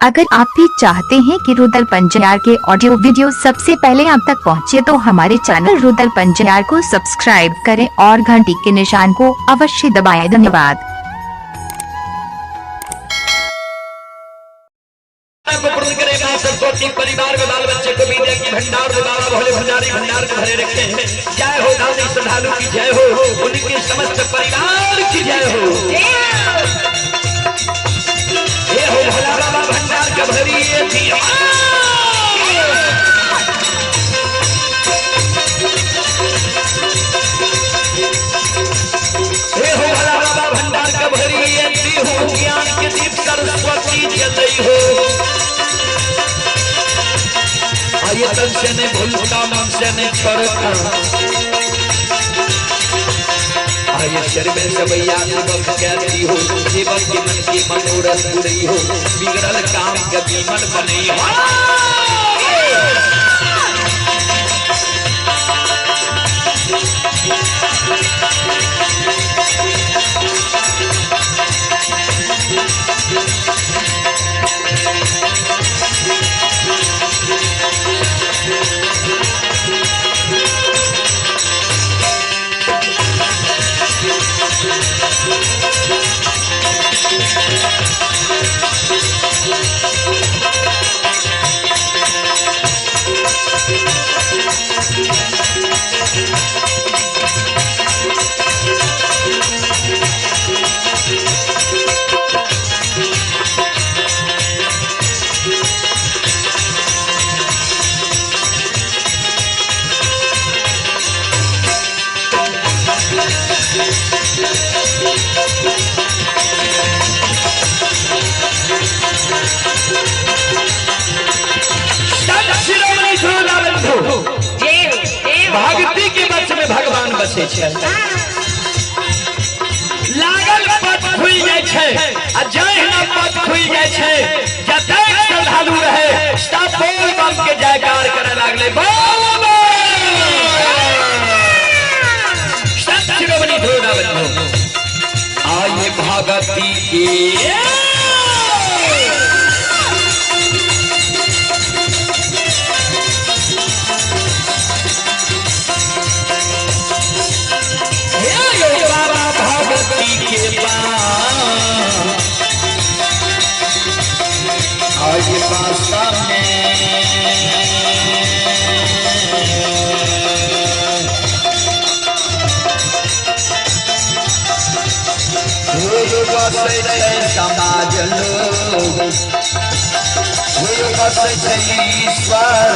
अगर आप भी चाहते हैं कि रुदल पंजार के ऑडियो वीडियो सबसे पहले आप तक पहुंचे तो हमारे चैनल रुदल पंजार को सब्सक्राइब करें और घंटी के निशान को अवश्य दबाएं। धन्यवाद। को पूर्ण करे माँ सरस्वती, परिवार में बाल बच्चे को विद्या की भंडार दे बाबा भोले भंडारी भंडार को भरे रखे हैं। जय हो दानी श्रद्धालु की जय हो, उनके समस्त परिवार की जय हो। ये हो भोला बाबा भंडार का भरी ये थी। हे हो भोला बाबा भंडार का भरी ये थी हो, ज्ञान के दीप सरस्वती जलई हो। आइए तन से नहीं भूलता, मन से नहीं छोड़ता। आइए शरीर सबैया सबक कहती हो, जीवन के मन की मनोरथ पूरी हो, बिगड़ल काम के बीमल बनी हो। संत शिरोमणि ध्रुवबंधु, भक्ति के वश में भगवान बसे छै। लागल पथ खुलि जाइ छै आ जहिना पथ खुलि जाइ छै, जतेक श्रद्धालु रहे सब बोल बम के जयकार करे लागले। बोल बम। संत शिरोमणि ध्रुवबंधु, आइए भगती के हे यो बाबा भगती के पास, आज पासा में हे बसै छै समाज लोग, हे बसै छै ईश्वर।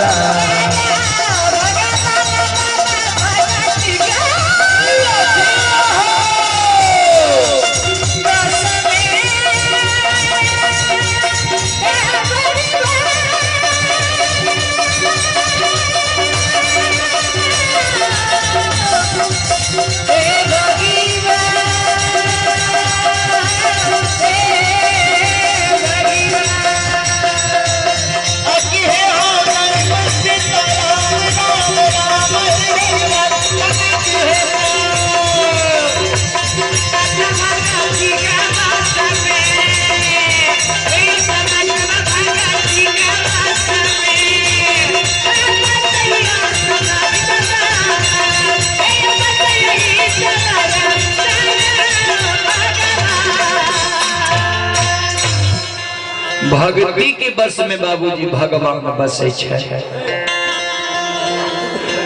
भक्ति के बस में बाबूजी भगवान बसे छै।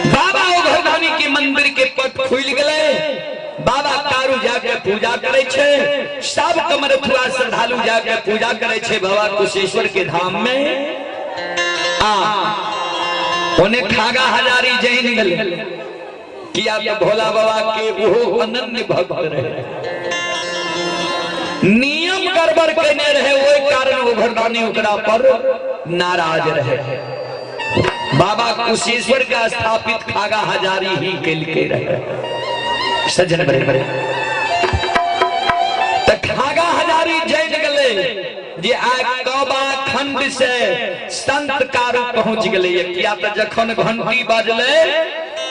बाबा ओघरदानी के मंदिर के पट खुलि गेलै। बाबा कारू जाके पूजा करे छै, सब कमरथुआ श्रद्धालु जाके पूजा करे छै बाबा कुशेश्वर के धाम में। आ ओने खागा हजारी जैन गेलै किया तो भोला बाबा के ओहो अनन्य भक्त रहे, नियम गड़बड़ केने रहे, ओहि कारण ओघरदानी ओकरा पर नाराज रहे। बाबा कुशेश्वर के स्थापित खागा हजारी ही केलके रहे। सज्जन बड़े बड़े त खागा हजारी जैन गेलै जे आइ कबा खंड से संत कारू पहुंच गेलै। किया त जखन घंटी बाजलै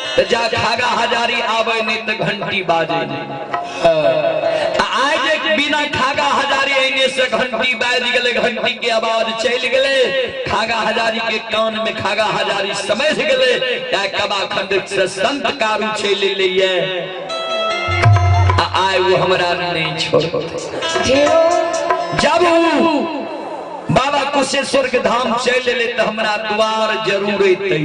त जा खागा हजारी आबै नहीं त घंटी बाजे नहीं। आइ जे बिना खागा हजारी अइने से घंटी बाजि गेलै, घंटी के आवाज चलि गेलै, खागा हजारी के कान में खागा हजारी समझ गेलै, या कबाखंड से संत कारू चलि एलैये आ आइ ओ हमरा नहि छोड़तै। जब उ बाबा कुशेश्वर के धाम चलि एलै तऽ हमरा द्वार जरूर अयतै।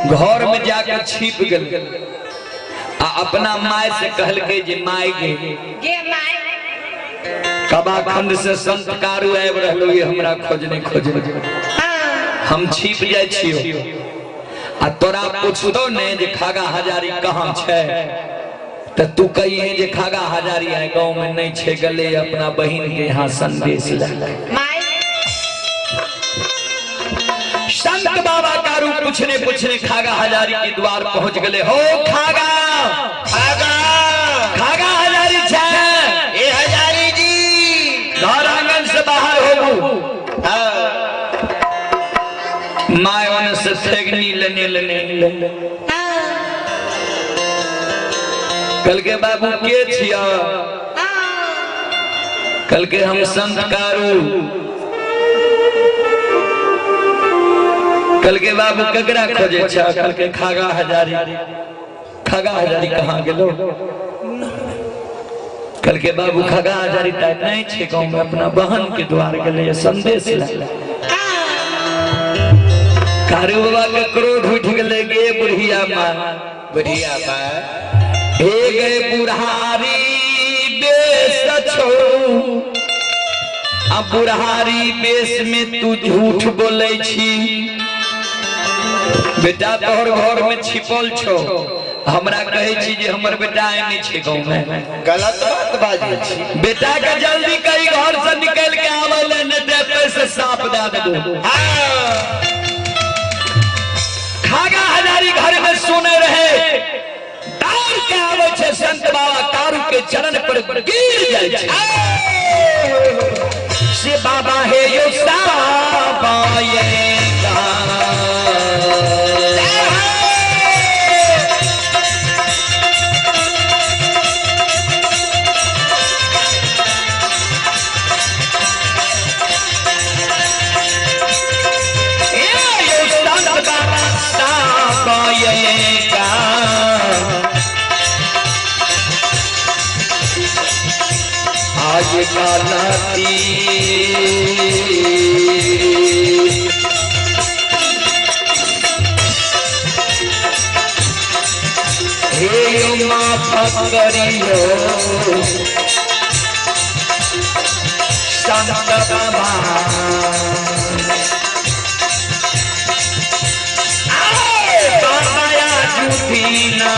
घर में जाके छिप गेलै आ अपना my से कहलकै जे my गे, गे my, Kabakhand से संत कारू आबि रहलो ये हमरा खोजने खोजने, हम छिप जाइ छियो आ तोरा पूछतो ने जे खागा हजारी कहाँ छै, तऽ तू कहिए जे खागा हजारी आइ गाँव में नहीं छै, गेलै अपना बहिन के यहाँ संदेश लए। My. संत बाबा कारू पूछने पूछने खागा हजारी के द्वार पहुंच गए। हो खागा, खागा, खागा हजारी छै, ए हजारी जी, घर आंगन से बाहर होबू। हाँ। My ओने से सेगनी लेने लेने लेने कल के बाबू के छिया, कल के हम संत कारू, कल के बाबू ककरा खोजे छा, कल के खागा हजारी, खागा हजारी कहाँ गेलो, कल के बाबू खागा हजारी ताय नहीं छे गांव में, अपना बहन के द्वार गेले संदेश ला। कारू बाबा के क्रोध उठ गेले, गे बुढ़िया माँ, बुढ़िया माँ, हे गे बुढ़ारी बेस छो, आ बुढ़ारी बेस में तू झूठ बोलै छी, बेटा तोहर घर में छिपल छो, हमरा कहै छी जे हमर बेटा आइ नहि छै गाँव में, गलत बात बाजै छी। बेटा के जल्दी कही घर से निकल के आबै ले, नहि तऽ एतै से साँप दए देबो। हाँ। खागा हजारी घर में सुने रहे, दौड़ के आबै छै संत बाबा कारू के चरण पर गिर जाइ छै। से बाबा हे यो साबा ये गा। ए यो संत बाबा साबा ये गा। आज कालाती हे यो माफ करियो संत बाबा। बाबाया झूठी ना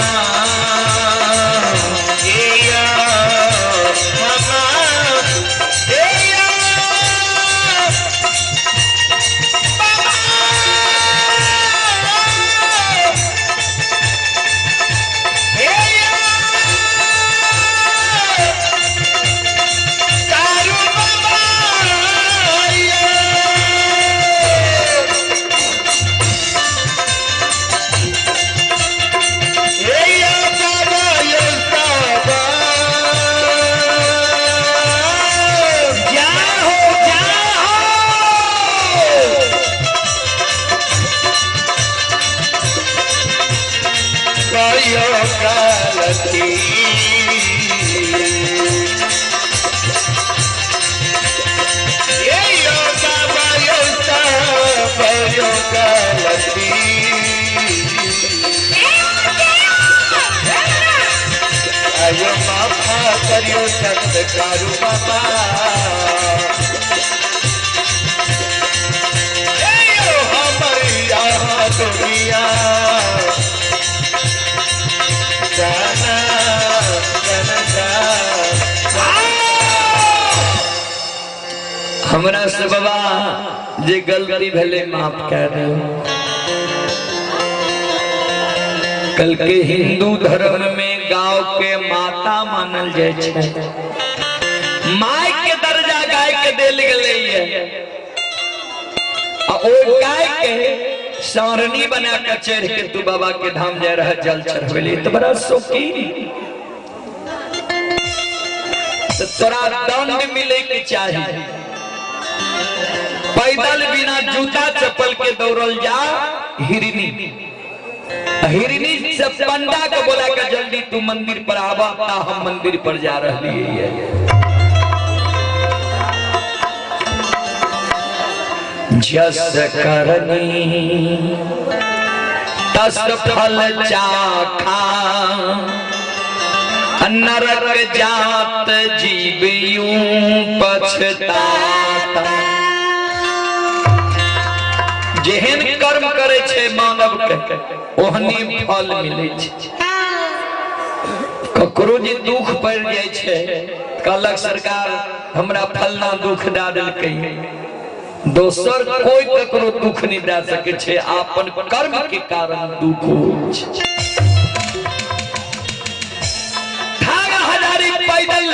जा हो जा हो। आयो माफा करियो संत कारू बाबा, ए यो हमर यहाँ दुनिया जाना जाना जा। हमरा से बाबा जे गलती भेलै माफ कए दियौ। कल के हिंदू धर्म में गाँव के माता मानल जाइ छै, my के दर्जा गाय के देल गेलै ये, आ ओ गाय के सारणी बना के चढ़ के तू बाबा के धाम जा रहा जल चढ़बे ले, तो बड़ा शौकीन। तोरा दंड मिले के चाही। पैदल बिना जूता चप्पल के दौड़ल जा हिरनी, हिरनी से पंडा के बोला के जल्दी तू मंदिर पर आवा, ता हम मंदिर पर जा रही है। जस करनी तस फल चाखा, नरक जात जीव यूं पछताता। जेहन कर्म करे छे मानव के ओहने फल मिले छे। ककरो जे दुख पड़ जाय छे, कहलक सरकार हमरा फलना दुख दए देलकै, दोसर कोई ककरो दुख नहीं दे सके छे, आपन कर्म के कारण दुख होइ छे। हजारी पैदल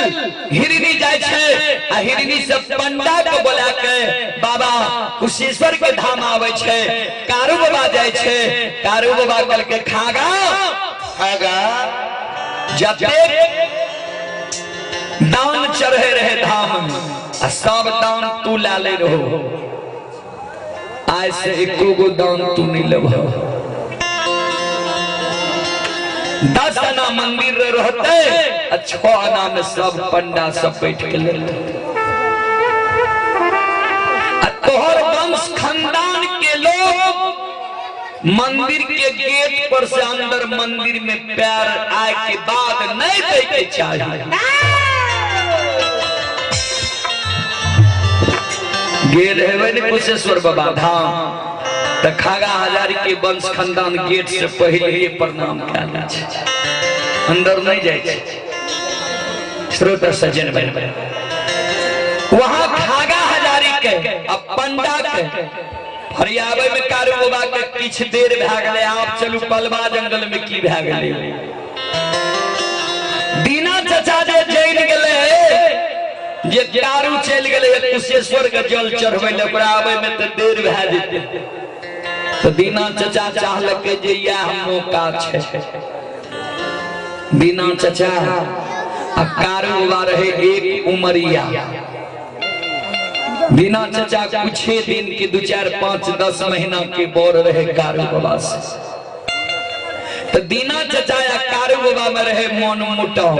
हिरनी जाय छे आ हिरनी से पंडा के बोला के बाबा कुशेश्वर के धाम आवे छे। कारू बाबा जाय छे, कारू बाबा कहलकै खागा खागा जतेक दान चढ़े रहे धाम में आ सब दान तू ला ले रहो, आज से एको गो दान तू नहीं लेबहो। 10 आना मंदिर रहते आ 6 आना में सब पंडा सब बैठ के लेते। आ तोहर वंश खानदान के लोग मंदिर के गेट पर से अंदर मंदिर में पैर आए के बाद नहीं दे के चाहिए। गेल हेबे ने कुशेश्वर बाबा धाम त खागा हजारी के वंश खानदान गेट से पहले ही प्रणाम कए लै छै, अंदर नहीं जाय छै। श्रोता सज्जन बन वहां खागा हजारी के आ पंडा के फरियाबे में कारू बाबा के किछ देर भए गेलै। आप चलू पलवा जंगल में की भए गेलै। दीना चचा जे जैन गेलै जे कारू चलि गेलै कुशेश्वर के जल चढ़बै लए, ओकरा आबै में तऽ देर भए जेतै। तऽ दीना चचा चाहलकै जे इएह मौका छै। दीना चचा आ कारू बाबा रहे एक उमरिया। दीना चचा कुछे दिन के 2 4 5 10 महीना के बोर रहे कारू बाबा से। तो दीना चचा या कारू बाबा में रहे मन मुटाव,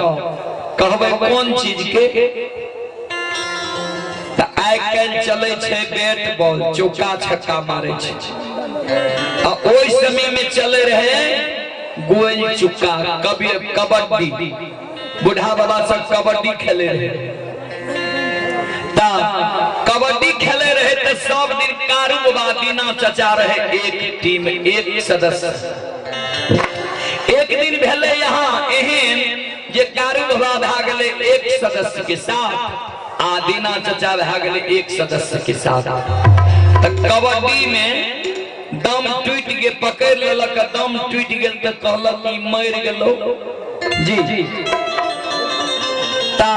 कहबै कोन चीज के। त आइ काल्हि चलै छै बैट बॉल, चौका छक्का मारै छै, आ ओहि समय में चले रहे गोल चुक्का, कभी कबड्डी। बूढ़ा बाबा सब कबड्डी खेले रहे। ता कबड्डी खेले रहे तो सब दिन कारू बाबा दीना चचा रहे एक टीम एक सदस्य। एक दिन भेले यहाँ एहन जे कारू बाबा भए गेलै एक सदस्य के साथ आ दीना चचा भए गेलै एक सदस्य के साथ। त कबड्डी में दम टूटि के पकड़ लेलक, दम टूटि गेल त कहलक कि मरि गेलो जी। ता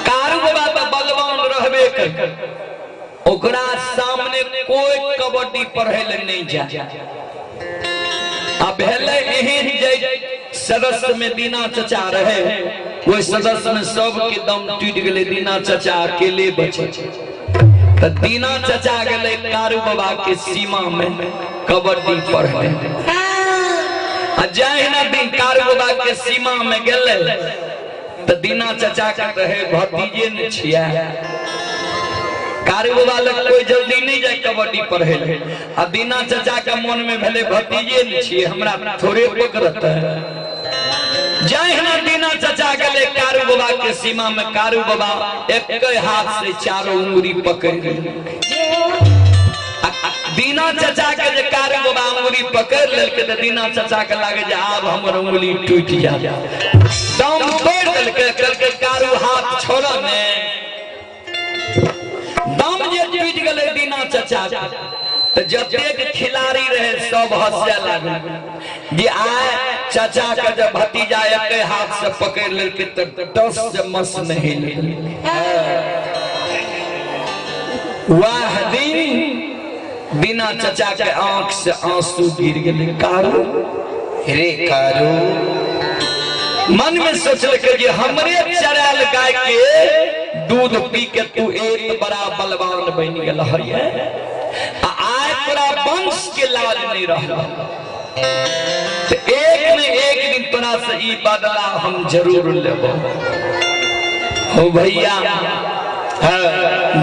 कारू बाबा त बलवान रहबे कर, ओकरा सामने कोई कबड्डी पढ़े ले नहीं जाए। आ भेलै एहन जे सदस्य में दीना चचा रहे, ओहि सदस्य में सबके दम टूटि गेलै, दीना चचा अकेले बचे। त दीना चचा गेलै कारू बाबा के सीमा में कबड्डी पढ़े। आ जहिना दिन कारू बाबा के सीमा में गेलै त दीना चचा के रहे भतीजे ने छिया। कारू बाबा लग कोई जल्दी नहीं जाए कबड्डी पढ़े ले। आ दीना चचा के मन में भेलै भतीजे ने छियै, हमरा थोड़े पकड़त है। जहिना दीना चचा गेलै कारू बाबा के सीमा में, कारू बाबा एक हाथ से चारों उंगली पकड़ लेलकै। दीना चचा के जे कारू बाबा उंगली पकड़ लेलकै त दीना चचा के लागे जे आब हमर उंगली टूटि जायत। दम तोड़ि देलकै, कहलकै कारू हाथ छोड़ ने। दम जे टूटि गेलै दीना चचा के त जतेक खिलाड़ी रहे सब हंसे लागल जे आय चचा के जब भतीजा एक हाथ से पकड़ लेलकै त 10 से मस नहीं लेलकै। वाह दिन दीना चचा के आंख से आंसू गिर गेलै। कारू रे कारू, मन में सोचलकै जे हमरे चरायल गाय के दूध पी के तू एक बड़ा बलवान बनि गेल है आ आइ तोरा वंश के लाज नहीं रहल, तो एक न एक दिन तोरा से ई बदला हम जरूर लेबो। हो भैया,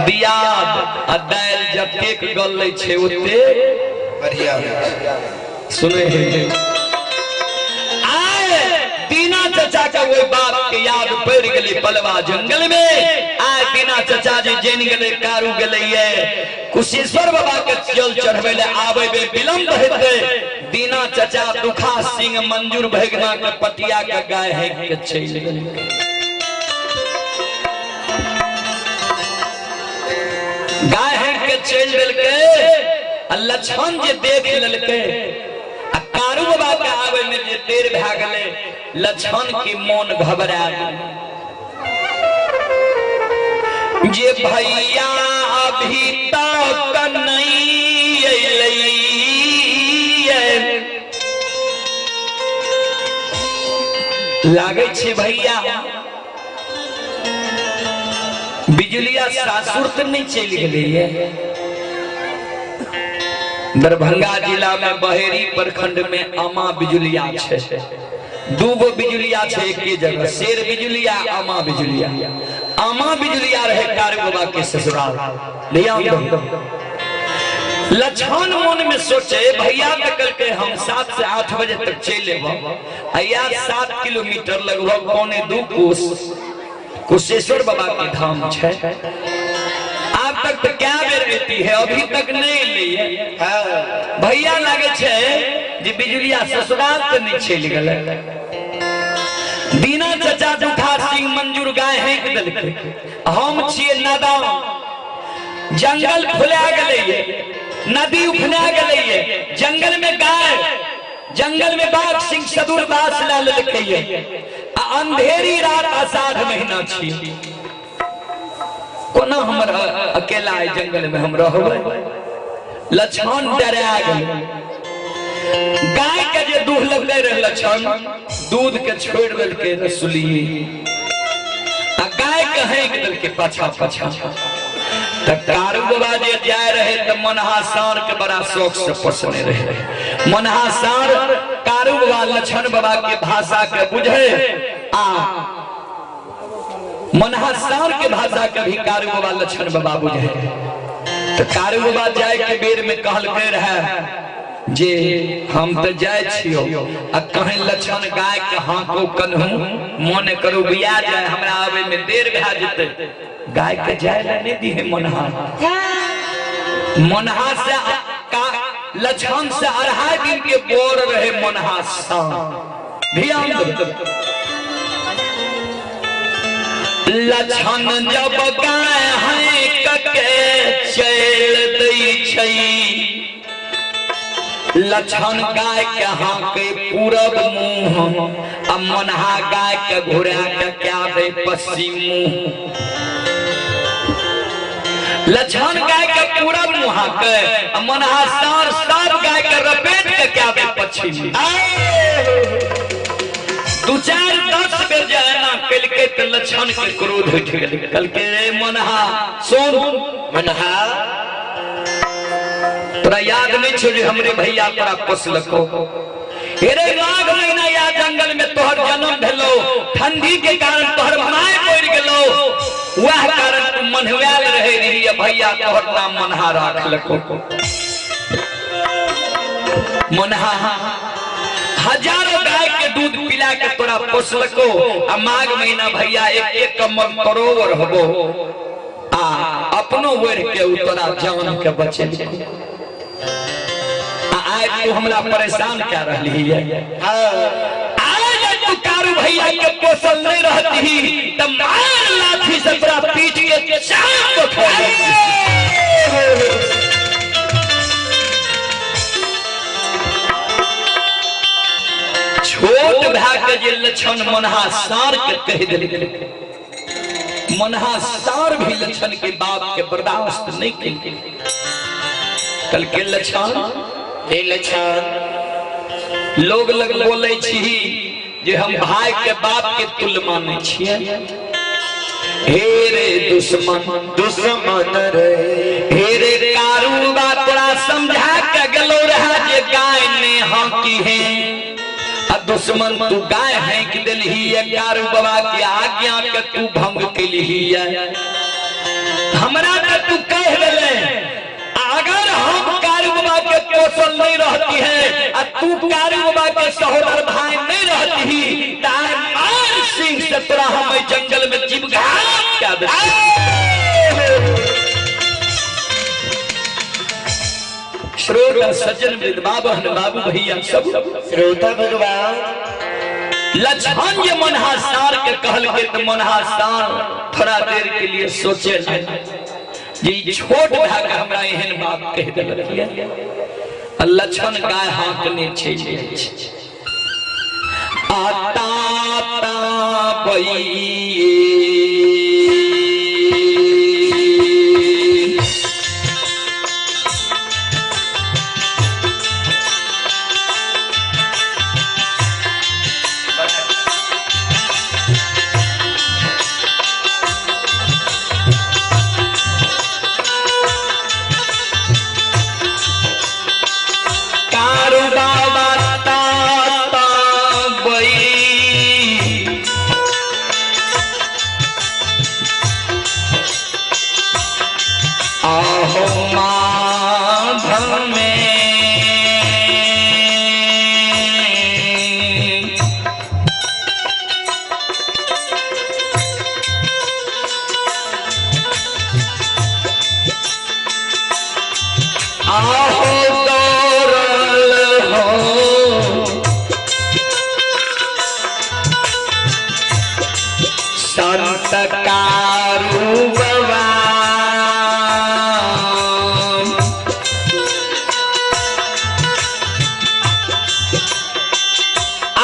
दियाद आ दालि जतेक गलै छै ओते बढ़िया। सुने आए दीना चचा के वही बात के याद पड़ गई बलवा जंगल में। आए दीना चचा जी जन गए कारू गए ये कुशेश्वर बाबा के जल चढ़वे ले आवे बे विलंब हेते। दीना चचा दुखा सिंह मंजूर भगना के पटिया के गाय है के चल गेल। गाय है के चल देलके आ लक्ष्मण जे देख लेलके आ कारू बाबा के आवे में जे देर भए गेलै, लक्ष्मण के मन घबरा गेल जे भैया अभी तक नहीं अयलै। लागै छै भैया बिजुलिया सासुर तऽ नहीं चलि गेलै। दरभंगा जिला में बहेरी प्रखंड में आमा बिजुलिया छै, दूगो बिजुलिया छै एक जगह, शेर बिजुलिया आमा बिजुलिया। आमा बिजुलिया रहे कारू बाबा के ससुराल। लक्ष्मण मन में सोचे भैया तो कल के हम 7 से 8 बजे तक चल अया 7 किलोमीटर लगभग 1.75 कोस कुशेश्वर बाबा के धाम छै। अब तक तो क्या बेर एती है, अभी तक नहीं ली है। भैया लागे छै जे बिजुलिया ससुराल तो नहीं चलि गेलै। दीना चचा दुखा सिंह मंजूर गाय हेक देलकै, हम छियै नादान, जंगल फुला गेलै, नदी उफना गेलै, जंगल में गाय, जंगल में बाघ सिंह सदुर बास ला लेलकै आ अंधेरी रात आषाढ़ महीना छी, कोना हमर अकेला जंगल में हम रहबै। लक्ष्मण डरा गेल, गाय के जे दूध लगले रहे लक्ष्मण दूध के छोड़ देलकै रसुली आ गाय के हेक देलकै पाछा पाछा। त कारू बाबा जे जाय रहे त मनहा सार के बड़ा शौक से पोसने रहे। मनहा सार कारू बाबा लक्ष्मण बाबा के भाषा के बुझे आ मनहा सार के भाषा के भी कारू बाबा लक्ष्मण बाबा बुझे। तो कारू बाबा जाय के बेर में कहलकै रहे जे हम तो जाय छियो आ कहीं लक्ष्मण गाय के हाँको कन्हू मन करू बिया जाय, हमरा आवे में देर भए जेतै, गाय के जाय ले नहीं दिहे मनहा। मनहा से का लक्ष्मण से 2.5 दिन के बोर रहे मनहा सा। ध्यान दो, लक्ष्मण जब गाय है कके चल दै छै, लक्ष्मण गाय के हाँके पूरब मुँह आ मनहा गाय के घुरा के क्या दे पश्चिम मुँह। लक्ष्मण गाय के पूरब मुँह हाँके आ मनहा सार सब गाय के रपेट के क्या दे पश्चिम। 2-4 10 बेर जे एना केलकै तऽ लक्ष्मण के क्रोध उठि गेलै, कहलकै रे मनहा सुन मनहा, तोरा याद नहीं छौ जे हमरे भैया तोरा पोसलको, हेरे माघ महीना या जंगल में तोहर जन्म भेलो, ठंडी के कारण तोहर my मरि गेलो, वह कारण तू मनहुआल रहे रही, भैया तोहर नाम मनहा राखलको। मनहा हजारों गाय के दूध पिला के तोरा पोसलको आ माघ महीना भैया एक एक कमर करोड़ होबो आ अपनो ओढ़ के उ तोरा जान के बचेलको, आ आइ तू हमरा परेशान कए रहली है। आइ जे तू कारू भैया के पोसल नहीं रहती त मार लाठी से तोरा पीट के चाप को खा लेती। छोट भए के जे लक्षण मनहा सार के कहि देलकै, मनहा सार भी लक्षण के बाप के बर्दाश्त नहीं केलकै। कहलकै लक्षण हे लक्षण, लोग लग बोलै छी जे हम भाई के बाप के तुल्य मानै छियै। हे रे दुश्मन दुश्मन रे, हे रे कारू बा, तोरा समझा के गेलो रहा जे गाय ने हाँकी है, आ दुश्मन तू गाय हैंक देलही है, कारू बाबा के आज्ञा के तू भंग केलही है। हमरा के तू कह देले अगर हम कारू बाबा के पोसल नहीं रहती है आ तू कारू बाबा के सहोदर भाई नहीं रहती ही, तार मान सिंह से तोरा हम एहि जंगल में जीव घात कए देती। श्रोता सज्जन वृद्ध बाबन बाबू भैया सब श्रोता भगवान लक्ष्मण जे मनहा सार के कहल के तो मनहा सार थोड़ा देर के लिए सोचे जे ई छोट भए के हमरा एहन बात कहि देलक ये। आ लक्ष्मण गाय हाँकने छै आता ता बइए कारू बाबा ताता बई आहो माधव में आहो दौड़ल हो संत कारू बाबा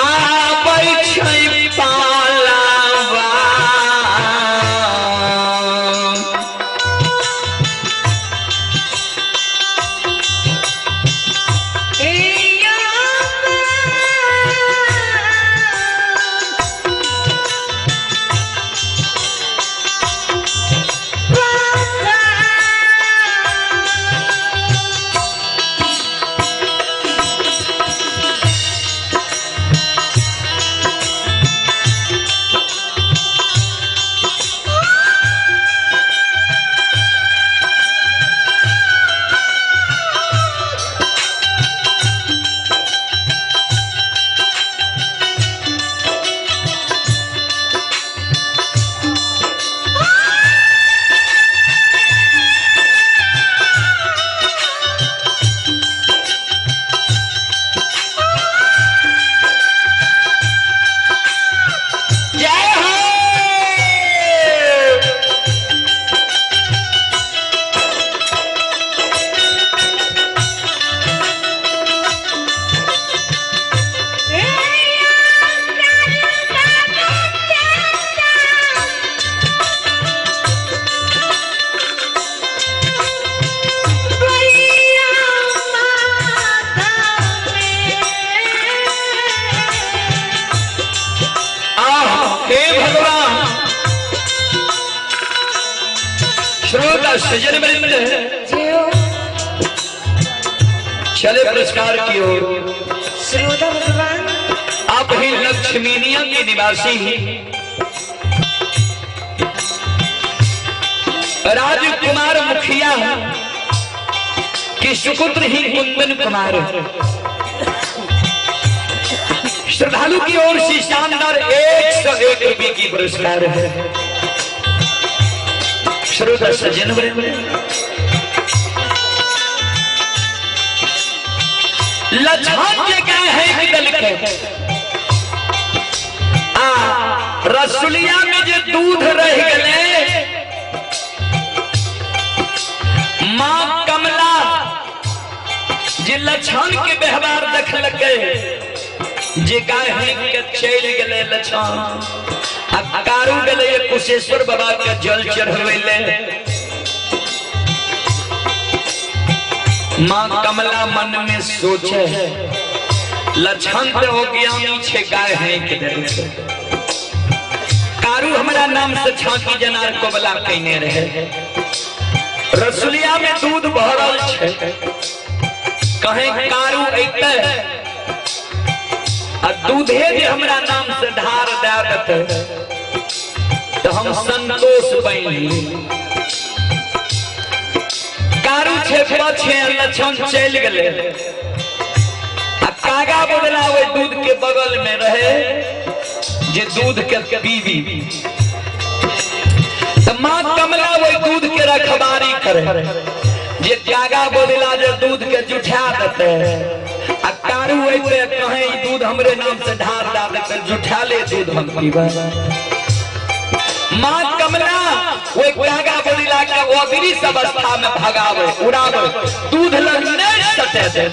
आबै छै पालावा। जय हो। आह, हे भगवान। श्रोता सज्जन वृंद, चले पुरस्कार की ओर। श्रोता भगवान आप ही लक्ष्मीनिया के निवासी ही राजकुमार मुखिया के सुपुत्र ही कुंदन कुमार श्रद्धालु की ओर से शानदार 101 रुपए की पुरस्कार है। श्रोता सज्जन वृंद, लक्ष्मण के गए हैं दल के आ रसुलिया में जे दूध रह गए, मां कमला जे लक्ष्मण के व्यवहार देखलकै जे गाय के चलि गेलै लक्ष्मण आ कारू गेलै कुशेश्वर बाबा के जल चढ़बै ले। मां कमला मन में सोचे लक्षण तऽ ओ ज्ञानी छै, गाय हैंक देलकै। कारू हमरा नाम से छाकी जनार कोबला कयने रहे। रसुलिया में दूध भरल छै, कहे कारू अइते आ दूधे जे हमरा नाम से ढार दए देते तऽ हम संतोष बनि ली। कारू छै पछे, लक्षण चलि गेलै आ कागा बदला ओहि दूध के बगल में रहे जे दूध के पीबी। तऽ माँ कमला ओहि दूध के रखबारी करे जे कागा बदला जे दूध के जुठा देते आ कारू अइते कहे ई दूध हमरे नाम से ढार दए देते, जुठा ले दूध हम पीबै। माँ कमला ओहि कागा बदला के अदृश्य अवस्था में भगावे उड़ावे, दूध लग नहीं सटे दे।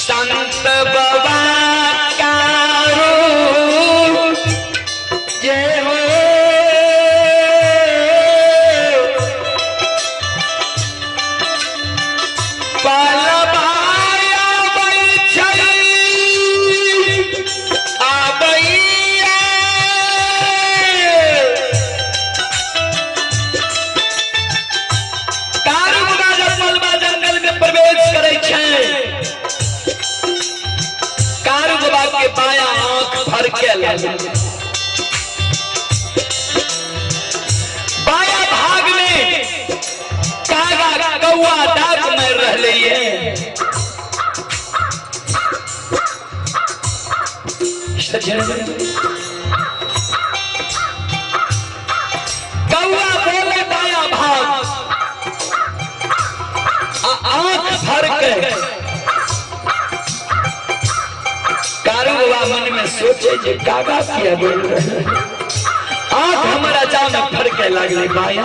संत बाबा कारू जय हो, पलबाया बैठल आबैया। कारू बाबा जब पलबा जंगल में प्रवेश करै छै, कारू बाबा के बाया आंख फरके लागल। बाया भाग में कागा कौआ डाक मारि रहले ये। कौआ बोले बाया भाग आ आंख फरके। कारू बाबा मन में सोचे जे कागा किया बोल रहे, आंख हमारा अचानक फरके लागले बाया।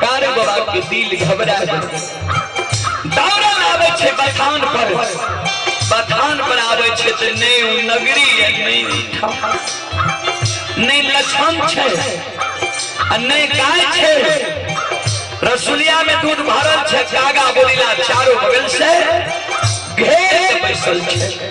कारू बाबा के दिल घबरा गेल, दौड़ल आबै छै बथान पर। बथान पर आबै छै तऽ नहि ओ नगरी है, नहि ठाम, नहि लक्षण छै आ नहि गाय छै। रसुलिया में दूध भरल छै, कागा बोलीला चारो बगल से घेर के बैसल छै।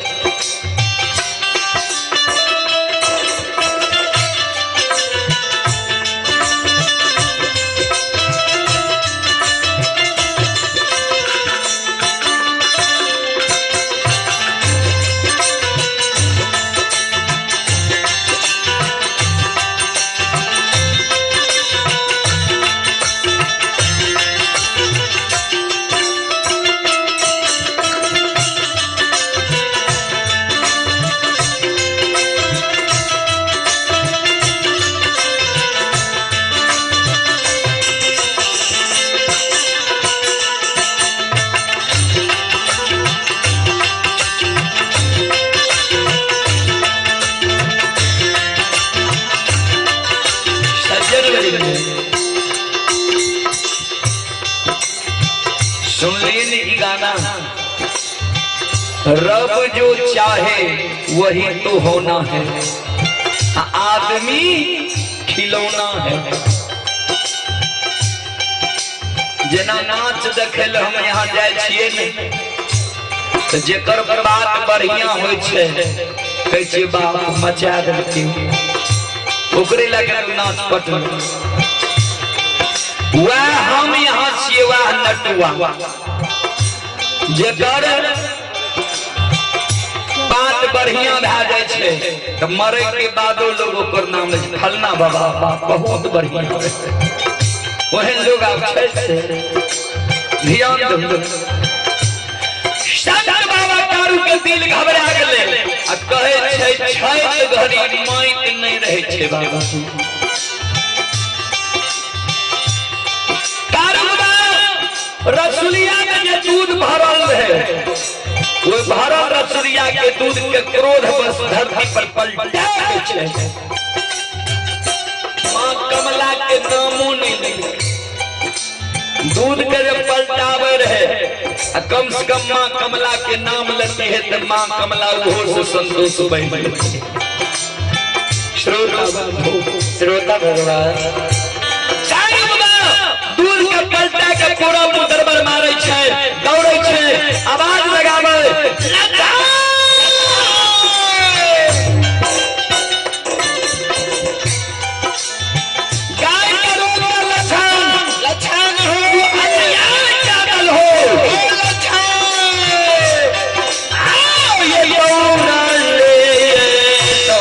सज्जन सुन लिए नी ई गाना, रब जो चाहे वही तो होना है, आदमी खिलौना है। जेना नाच देखे ले हम यहाँ जाय छियै ने, तऽ जेकर बात बढ़िया होइ छै कहै छियै बाप मचा देलकै, ओकरे लगे नाच पटल। वह हम यहाँ छियै, वह नटुआ जेकर बात बढ़िया भए जाइ छै तऽ मरे के बादो लोग ओकर नाम लै छै, फलना बाबा बाप बहुत बढ़िया। ओहन लोग आब छै से ध्यान दू। संत बाबा कारू के दिल घबरा गेलै आ कहै छै छैत घड़ी माइत नहि रहै छै बाबा। कारू बाबा रसुलिया में जे दूध भरल रहे, ओहि भरल रसुलिया के दूध के क्रोध बस धरती पर पलटा दै छै। माँ कमला के नामो नहि लै, दूध के जब पलटावे रहे आ कम से कम माँ कमला के नाम लेती है तो माँ कमला ओहो से संतोष बन गेलै। श्रोता श्रोता भगवान। के पलटा के पूरा मुंह दरबार मारै छै, दौड़ै छै, आवाज लगाबै, गाय के रोग का लक्षण, लक्षण हो, अन्याय चादल हो, लक्षण आओ ये दौड़ल ले तो।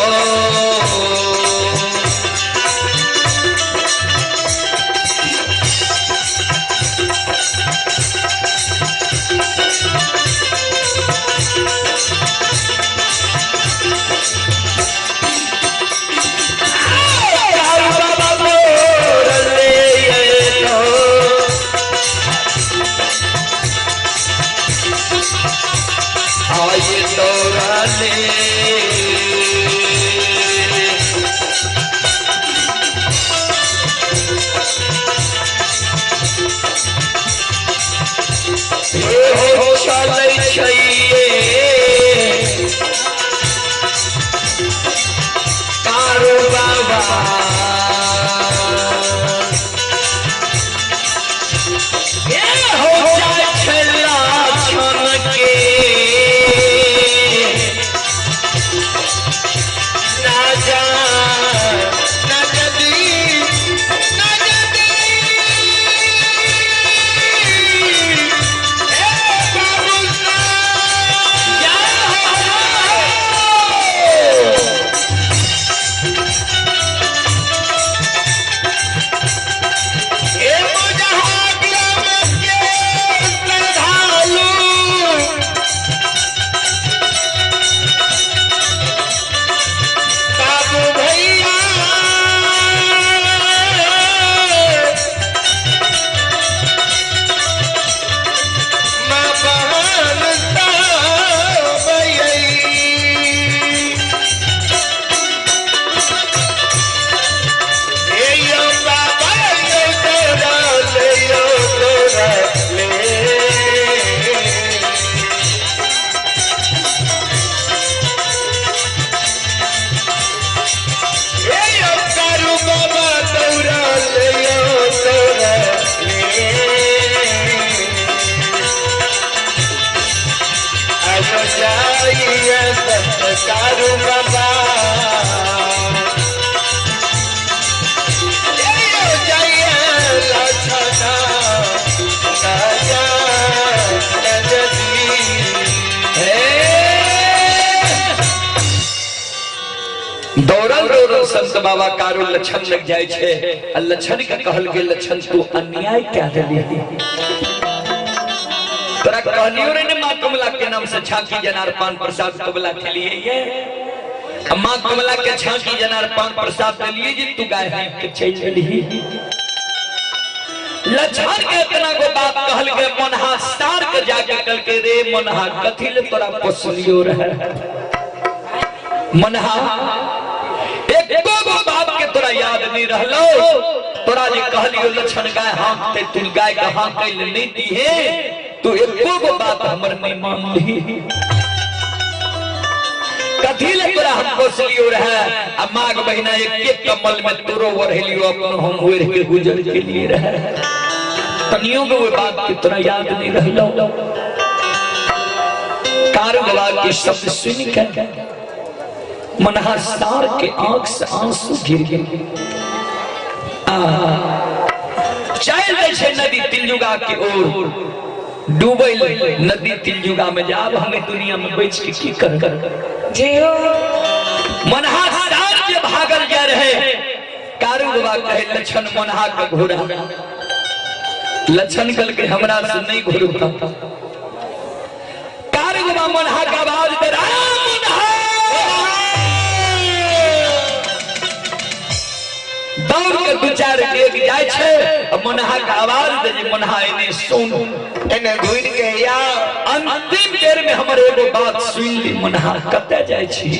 कारू बाबा दौड़ल ले तो। आये दौड़ले हे हो चलै छैये कारू बाबा ए हो जाइ छै लक्षण के ना जा ना जदी ना जदी ए बाबू जय हो। ए मुजहाग्राम के श्रद्धालु बाबू भैया माँ बहन सब ए यो बाबा यो तोरा ले यो तोरा ले। ए यो कारू बाबा तोरा ले यो तोरा ले। आयो जाइए संत कारू बाबा दौड़ल दौड़ल संत बाबा कारू लक्षण लग जाय छै आ लक्षण के कहल गेल, लक्षण तू अन्याय क्या देली? तोरा कहलियो रे ने माँ कमला के नाम से झांकी जनार पान प्रसाद कमला के लिए ये आ माँ कमला के झांकी जनार पान प्रसाद देलिए जे तू गाय हाँक के चलि गेलही। लक्षण के इतना गो बात कहल के मनहा सार के जाके कहल के, रे मनहा कथी ले तोरा पोसलियो रहे? मनहा एको गो बाप के तोरा याद नहीं रहलो। तोरा जे कहलियो लक्षण गाय हाँकते तू गाय के हाँकै ले नहीं दीहे, तू एको गो बात हमर नहीं मानली। कथी ले तोरा हम पोसलियो रहे? आ माघ महीना एक एक कमल में तोरो ओढ़लियो अपनो हम ओढ़ के गुजर के लिए रहे, तनियो गो बात के तोरा याद नहीं रहलो। कारू बाबा के शब्द सुन के मनहा सार के आंख से आंसू गिर गए। चल दै छै नदी तिलयुगा के ओर, डूबल नदी तिलयुगा में जाब हमें दुनिया में बच के की कर। जय हो। मनहा सार के भागल जा रहे, कारू बाबा कहे लक्षण मनहा के घोड़ा। लक्षण कल के हमरा से नहीं घोड़ा। कारू बाबा मनहा के आवाज दे रहा, मनहा दौड़ के दू चार डेग जाय छै आ मनहा के आवाज दे जे मनहा एने सुन एने घुरि के या अंतिम बेर में हमर एगो बात सुन ली मनहा, कतऽ जाय छी?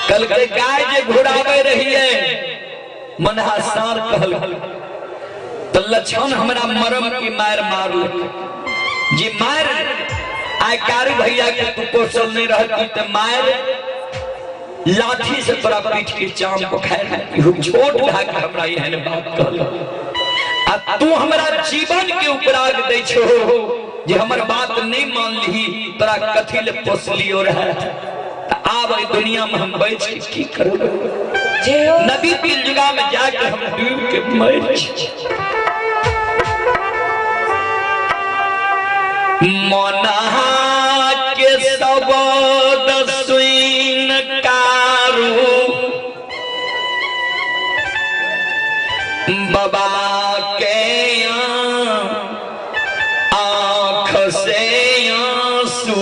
कल के गाय जे घुरावे रहिए मनहा सार कहल त लक्षण हमरा मरम की मार मारलक जे मार आइ कारू भैया के तू कौशल नहीं रहती त मार लाठी से तोरा पीठ के चाम पखाड़ छोट भए के हमरा एहन बात कहल आ तू हमरा जीवन के उपराग दै छो जे हमर बात नहीं मानलिही तोरा कथी ले पोसलियो रहे। आब एहि दुनिया में हम बच के की करबै? नदी तिलजुगा में जाके हम डूब के मर छी। मोनहा के सबद सुन कारू बाबा के आँख से आंसू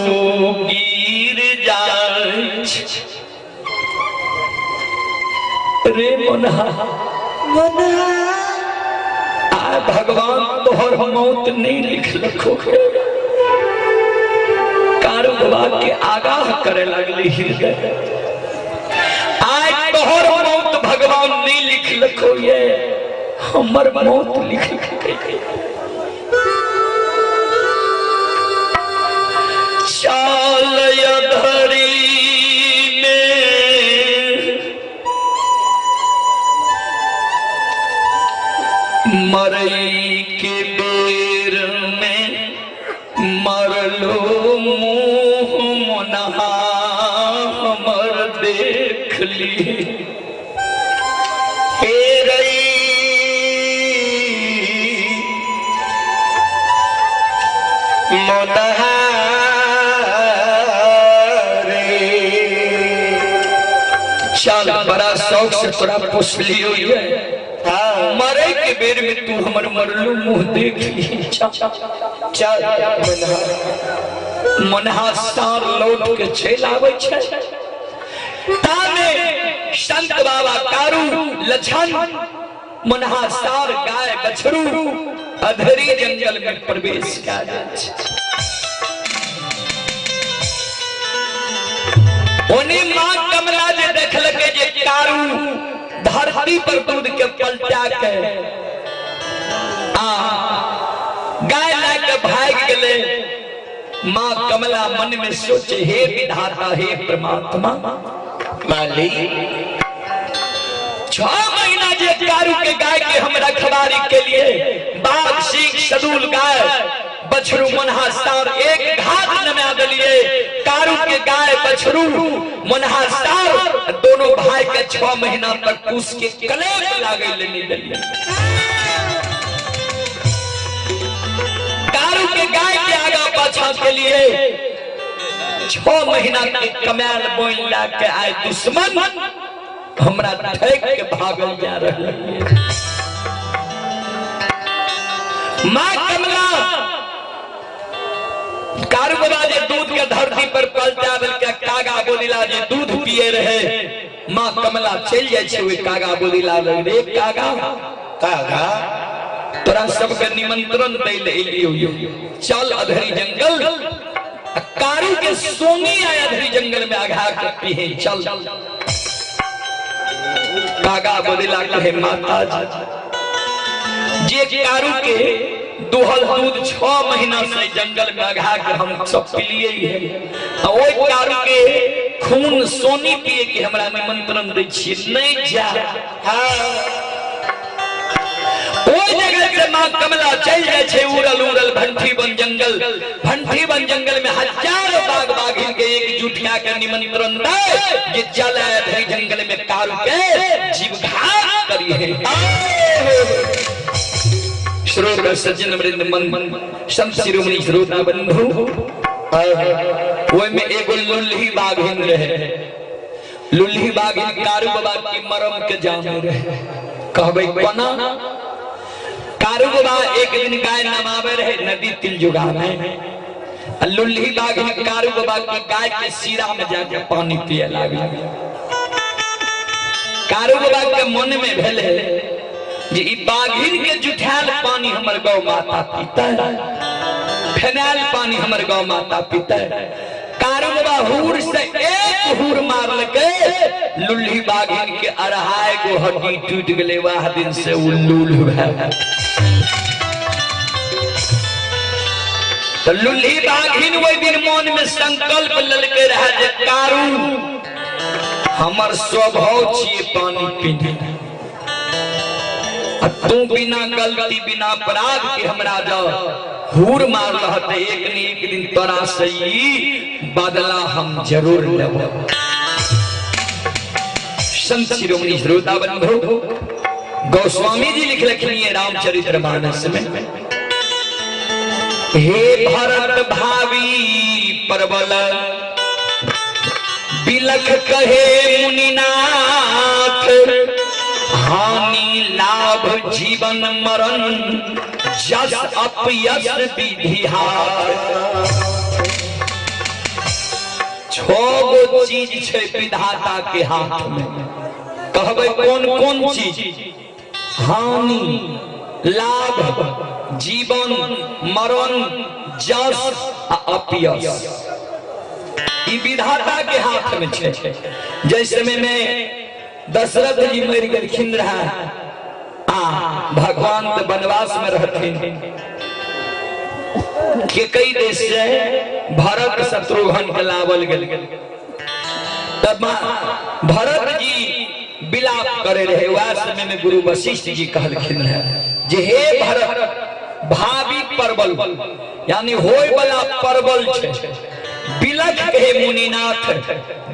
गिर जाय रे मोनहा। मोनहा आ भगवान तोहर मौत नहीं लिखलको। कारू बाबा के आगाह करे लगली हृदय, आज तोहर मौत भगवान नहीं लिखलको, ये हमर मौत लिखलकै। चाल अधरी में मरई के बेर में मरलो मुँह मोनहा हमर देख ली। हे रई मोनहा रे। चल बड़ा शौक से तोरा पोसलियो ये, हाँ मरे के बेर में तू हमर मरलू मुंह देख ली। चल मोनहा। मनहा सार लौट के चल आबै छै। तामे संत बाबा कारू लछन मनहा सार गाय बछरू अधरी जंगल में प्रवेश कए जाइ छै। ओने मां कमला जे देखलकै जे कारू धरती पर दूध के पलटा के आ गाय लए के भागि गेलै। मां कमला मन में सोचे, हे विधाता, हे परमात्मा मालिक, 6 महीना जे कारू के गाय के हम रखवारी के लिए बाघ सिंह सदूल गाय बछरू मनहा सार एक घात नमा दिलिए। कारू के गाय बछरू मनहा सार दोनों भाई के 6 महीना तक कुश के कलेप लागे लेने दिलिए। कारू के गाय के आगा पाछा के लिए 6 महीना के कमाल बोल ला के आए दुश्मन हमरा ठेक के भागल जा रहा है। मां कमला कारू बाबा जे दूध के धरती पर पलटा देलकै, कागा बोलिला जे दूध पिए रहे, मां कमला चलि जाइ छै ओहि कागा बोलिला लग। रे कागा कागा तोरा सबके निमंत्रण दै ले एलियौ, चल अधरी जंगल, कारू के सोनी आय अधरी जंगल में आघा के पीहे, चल। कागा बोलिला कहे, माता जी जे कारू के दुहल दूध 6 महीना से जंगल में अघा के हम सब पिलिए है, ओहि कारू के खून सोनी पिए के हमरा निमंत्रण दै छियै, नहीं जा। हाँ ओहि जगह से मां कमला चलि जाइ छै उड़ल उड़ल भंठी बन जंगल। भंठी बन जंगल में हजारों बाघ बाघिन के एकजुट कए के निमंत्रण दै जे चल आए जंगल में कारू के जीव घात करिए। श्रोता सज्जन वृंद मन संत शिरोमणि श्रोता बंधु, ओहि में एगो लुल्ही बाघिन रहे। लुल्ही बाघिन कारू बाबा के मरम के जाने रहे। कहबै कोना? कारू बाबा एक दिन गाय नमावे रहे नदी तिलजुगा में, लुल्ही बाघिन कारू बाबा के गाय के सिरा में जाके पानी पिए लागल। कारू बाबा के मन में भेले जे ई बाघिन के जुठायल पानी हमर गौ माता पीता, फेनायल पानी हमर गौ माता पीता। कारू बाबा हूर से एक हूर मारलकै, लुल्ही बाघिन के अढ़ाई गो हड्डी टूट गेलै। वाह दिन से उ लूल भए तो लुल्ही बाघिन ओहि दिन मन में संकल्प लेलकै रहे जे कारू हमर स्वभाव छियै पानी पीने। आ तू बिना गलती बिना अपराध के हमरा जाओ हूर मार रहते, एक न एक दिन तोरा से ई बदला हम जरूर लेबो। संत शिरोमणि श्रोता बंधु, गोस्वामी जी लिखलखिन ये रामचरित्र मानस में, हे भरत भावी प्रबल बिलख कहे मुनिनाथ, हानि लाभ जीवन मरण जस अपयस विधि हाथ। छो गो चीज छै विधाता के हाथ में। कहबै कोन कोन चीज? हानि लाभ जीवन मरण जस आ अपयस, ई विधाता के हाथ में छै। जै समय में दशरथ जी मरि गेलखिन रहा आ भगवान तऽ वनवास में रहथिन, के कई देश से भरत शत्रुघ्न के लावल गेल, तब भरत जी विलाप करे रहे। वह समय में गुरु वशिष्ठ जी कहलखिन रहे जे हे भरत, भावी परबल यानी होय वाला परबल छै। बिलख के मुनिनाथ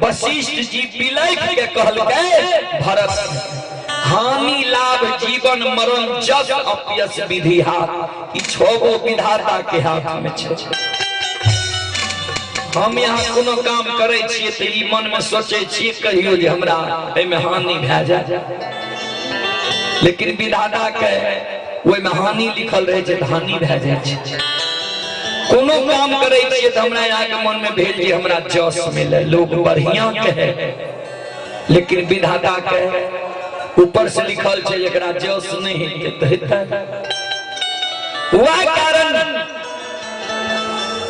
वशिष्ठ जी बिलख के कहलकै भरत, हानि लाभ जीवन मरण जस अपयस विधि हाथ, ई छगो विधाता के हाथ में छै। हम यहाँ कोनो काम करै छियै तऽ ई मन में सोचै छियै कहियो जे हमरा एहिमे हानि भए जाए, लेकिन विधाता के ओहिमे हानि लिखल रहै छै तऽ हानि भए जाइ छै। कोनो काम करै छियै तऽ हमरा यहाँके मन में भेल जे हमरा जस मिले, लोग बढ़िया कहे, लेकिन विधाता के ऊपर से लिखल छै एकरा जस नहीं हेतै तऽ हेतै। वह कारण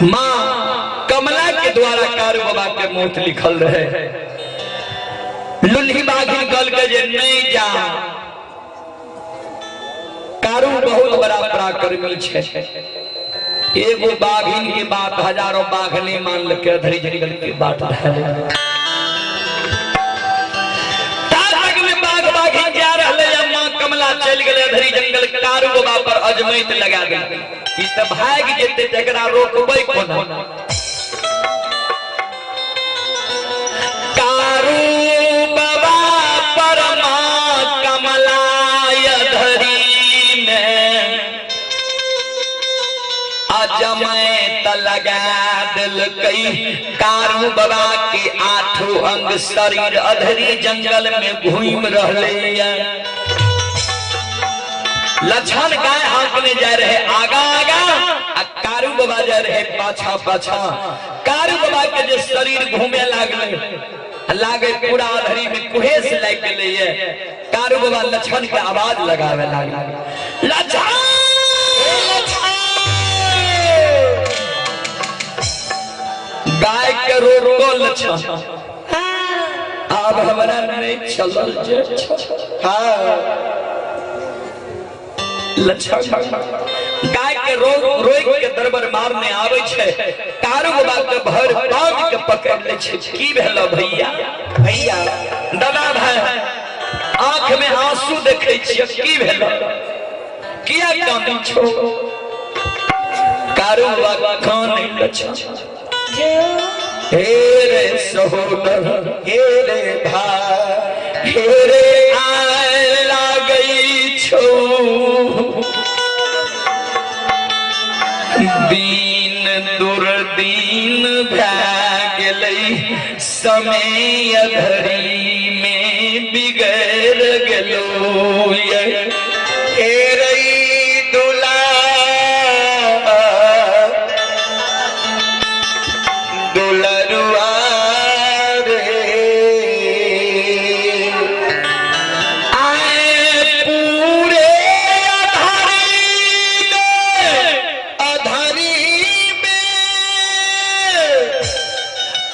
माँ कमला के द्वारा कारू बाबा के मौत लिखल रहे। लुल्ही बाघिन कहलकै जे नहीं जा, कारू बहुत बड़ा पराक्रमी छै, एगो बाघिन के बात हजारों बाघ नहीं मानलकै, अधरी जंगल के बाट धैले। ताक में बाघ बाघिन जा रहले, माँ कमला चलि गेलै अधरी जंगल, कारू बाबा पर अजमैत लगा देलकै, ई तऽ भागि जेतै तऽ एकरा रोकबै कोना। कारू बाबा पर माँ कमला अधरी में अजमैत लगा देलकै। कारू बाबा के आठो अंग शरीर अधरी जंगल में घूमि रहले। लक्षण गाय हाँकने जा रहे आगा आगा, आ कारू बाबा जा रहे पाछा पाछा। कारू बाबा के जे शरीर घूमे लागले, लागे पूरा अधरी में कुहेस लागि गेलै। कारू बाबा लक्षण के आवाज लगावे लागले, लक्षण गाय के रोको लक्षण, आब हमरा नहीं चलल जे। हाँ लक्षण गाय के रोक रोक के दरबर मारने आवे छै, कारू बाबा के भर पाँच के पकड़ ले छै। की भेल भैया? भैया दादा भाई आंख में आंसू देखे छियै, की भेल, किया कानै छो? कारू बाबा कानै लक्षण, हे रे सहोदर, हे रे भाई, हे रे आय लागै छौ दीन दुर्दीन भए गेलै, समय धरी में बिगड़ गेलो। हे रई दुला दुलरुआ रे, आए पूरे अधरी में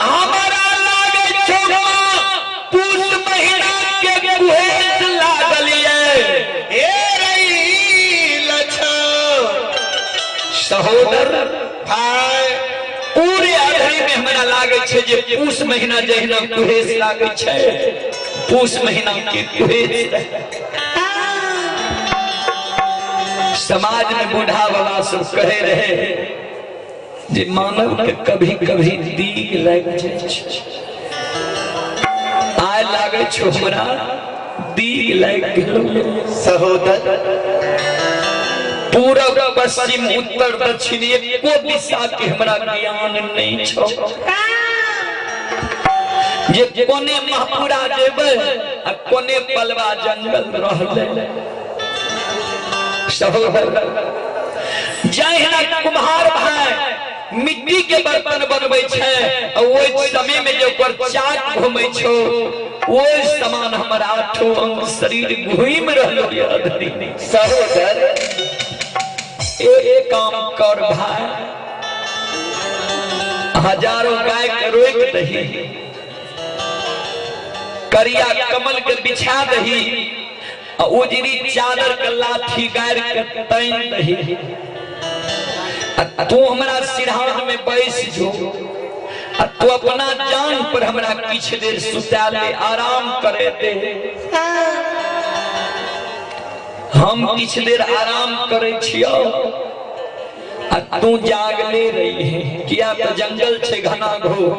हमारा लागै छौ पूस महीना के कुहेस लागल ये। हे रई लछो सहोदर भाई, पूरे अधरी में हमरा लागै लागै छै जे पूस महीना जहिना कुहेस लागै छै, पूस महीना के कुहेस रहे। समाज में बूढ़ा बाबा सब कहे रहे जे मानव के कभी कभी दीग लागि जाइ छै। आय लागै छौ हमरा दीग लागि गेलौ। सहोदर, पूरब पश्चिम उत्तर दक्षिण एको दिशा के हमरा ज्ञान नहीं छौ। जे कोने महपुरा जेबै आ कोने पलवा जंगल रहलै। सहोदर, जहिना कुम्हार भाई मिट्टी के बर्तन बनबै छै आ ओहि समय में जे ओकर चाक घूमै छौ, ओहि समान हमर आठो अंग शरीर घूमि रहलो ये अधरी। सहोदर, एक काम कर भाई, हजारों गाय के रोक दही, करिया कमल के बिछा दही आ उजरी चादर के लाठी गाड़ के तैन दही, आ तू हमरा सिरहान में बैस जो आ तू अपना जान पर हमरा किछ देर सुता ले, आराम करे दे। हम किछ देर आराम करे छियो आ तू जागले रही है, किया तो जंगल छे घना घोर,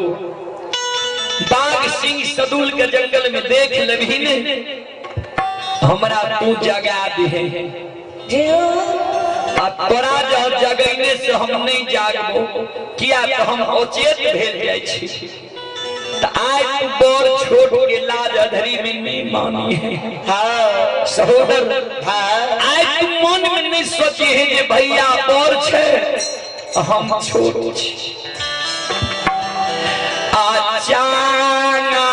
बाघ सिंह सदुल के जंगल में देख लेबही ने, हमरा तू जगा दे। आ तोरा जब जगैने से हम नहीं जागबो, किया तो हम अचेत भेल जाइ छी। त आइ तू बड़ छोट के लाज अधरी में नहीं मानी है। हाँ। सहोदर, हाँ। आइ तू मन में नहीं सोची है जे भैया बड़ छे हम छोट छी। अचाना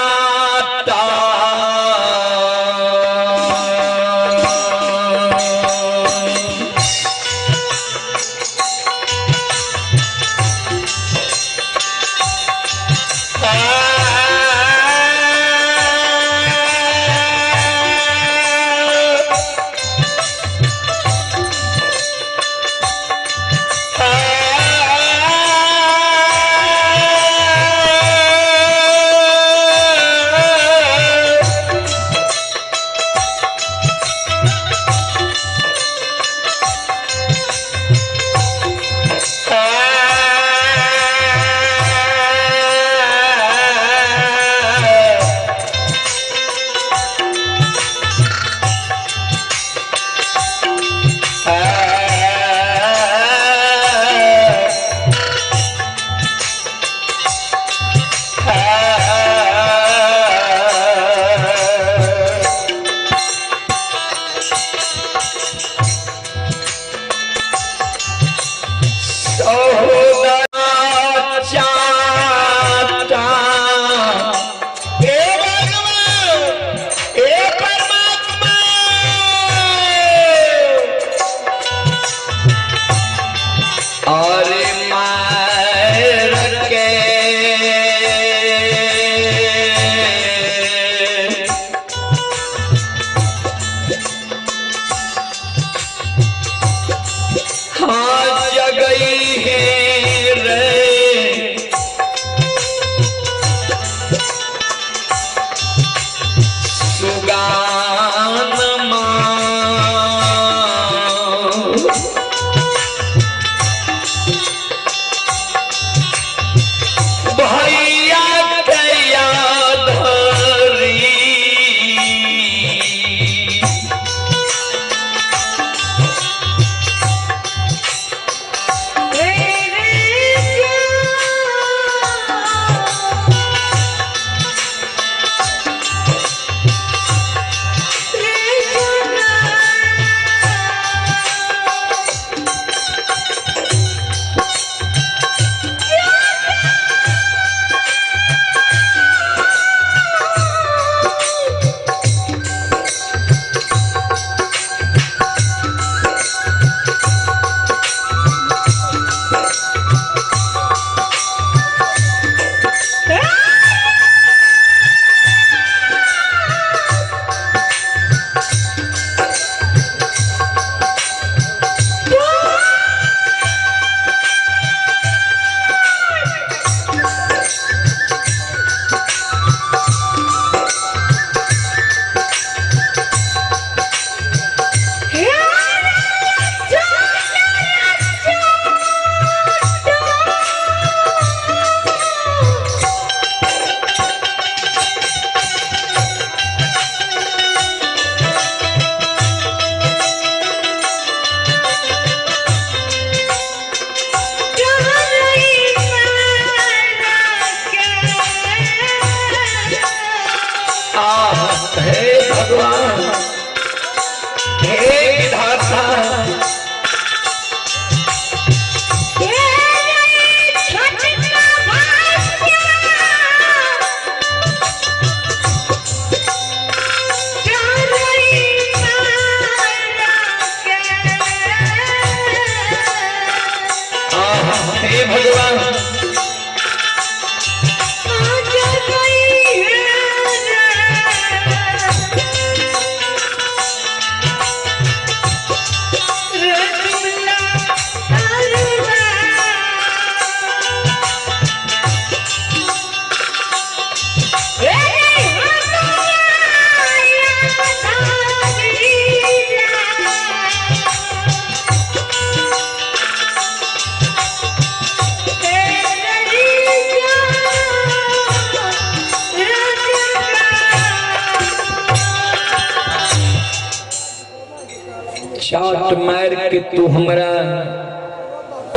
चाट मार के तू हमरा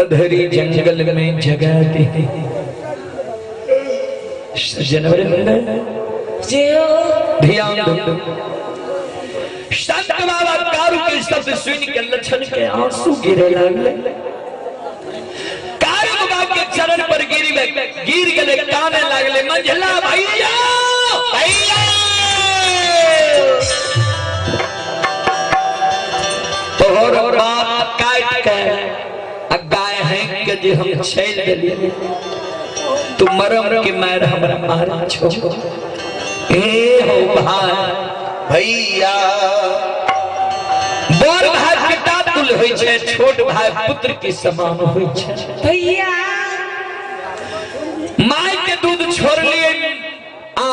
अधरी जंगल में जगा दे। सज्जन वृंद, ध्यान दो। संत बाबा कारू के शब्द सुन के लक्षण के आंसू गिरे लागले। कारू बाबा के चरण पर गिर गिर गए, काने लागले, मंझला भैया भैया, तोहर बात काट के आ गाय है के जे हम छेल देलिए, तू मरम के मार हमरा मार छो। ए हो भाई भैया, बड़ भाई पिता तुल होइ छै, छोट भाई पुत्र के समान होइ छै। भैया, माय के दूध छोड़ लिए आ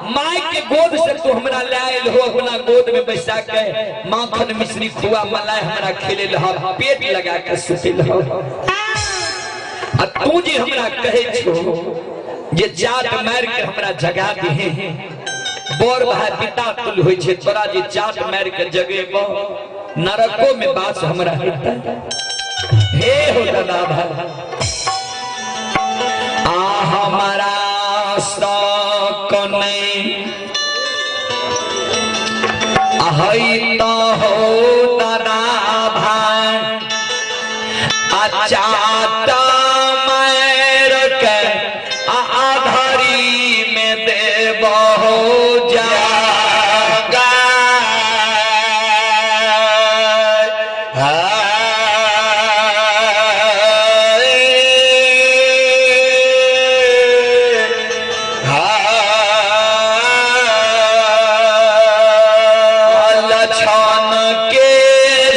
माय के गोद से तू हमरा ले आयल हो, अपना गोद में बैसा के माखन मिश्री खुआ मलाई हमरा खेले लह, पेट लगा के सुते लह। आ तू जे हमरा कहे छो जे जात मार के हमरा जगा दिहे, बड़ भाई पिता तुल होइ छै, तोरा जे जात मार के जगेबो नरको में बास हमरा हेतै। हे हो दादा भाई, आ हमारा सकने हई तो हो दादा भाई, अच्छा मार के आधारी में देव हो जागा। लछन के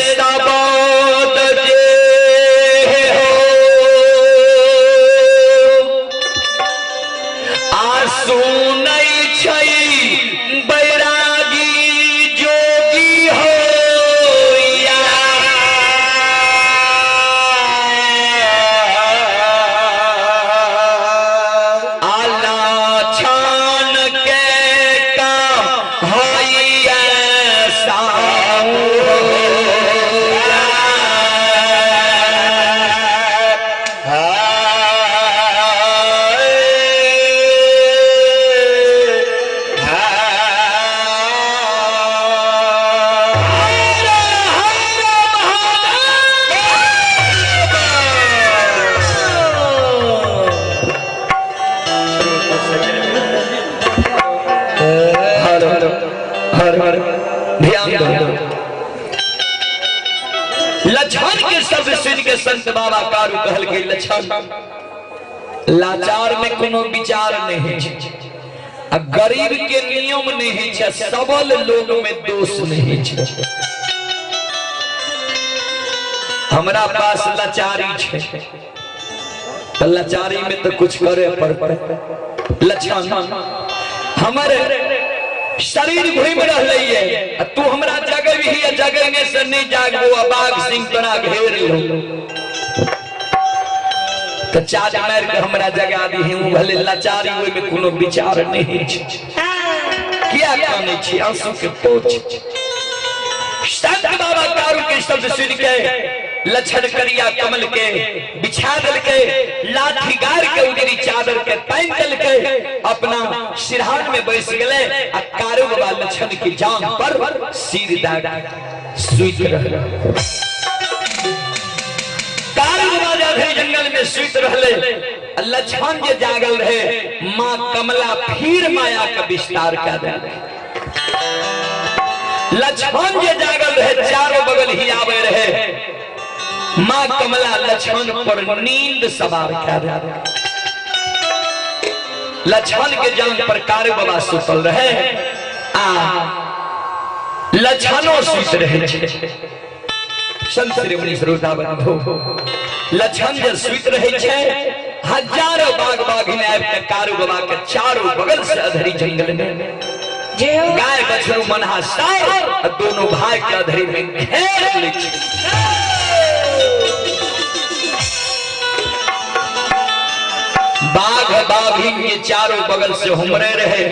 सबद जे हो आ सुनै छै बैरागी जोगी हो। आला छान के का ऐसा। हर हर हर, ध्यान दो। लक्षण के शब्द सुन के संत बाबा कारू कहल के, लक्षण, लाचार में कोनो विचार नहीं छै, आ गरीब के नियम नहीं छै, सबल लोग में दोष नहीं छै। हमरा पास लाचारी छै तो लाचारी में तो कुछ करे पड़ते। लक्षण, हमर शरीर घूम रहलै ये, आ तू हमरा जगबही आ जगने से नहीं जागबो, आ बाघ सिंह तोरा घेर लो तो चाट मार के हमरा जगा दीही। उ भले लाचारी, ओहि में कोनो विचार नहीं छै। किया कानै छी? आंसू के पोछ। संत बाबा कारू के शब्द सुन के लक्षण करिया कमल के बिछा दलके, लाठी गार के उजरी चादर के तान दलके, अपना सिरहान में बैस गेले आ कारू बाबा लक्षण की जान पर सिर दाग सुइत रहले। कारू बाबा जाधरि जंगल में सुइत रहले, लक्षण जे जागल रहे, मां कमला फिर माया का विस्तार कर दे। लक्ष्मण जे जागल रहे, चारों बगल ही आवे रहे, मां कमला लक्ष्मण पर नींद सवार कर दे। लक्ष्मण के जान पर कारू बाबा सुतल रहे आ लक्ष्मणो सुत रहे छे। संत श्रोमणी श्रोता बंधु, लक्ष्मण जे सुत रहे छे, हजारों बाघ बाघिन आबि के कारू बाबा के चारों बगल से अधरी जंगल में गाय बछरू मनहा सार आ दोनों भाई के अधरी में घेर लै छै। बाघ बाघिन के चारों बगल से हमरे रहे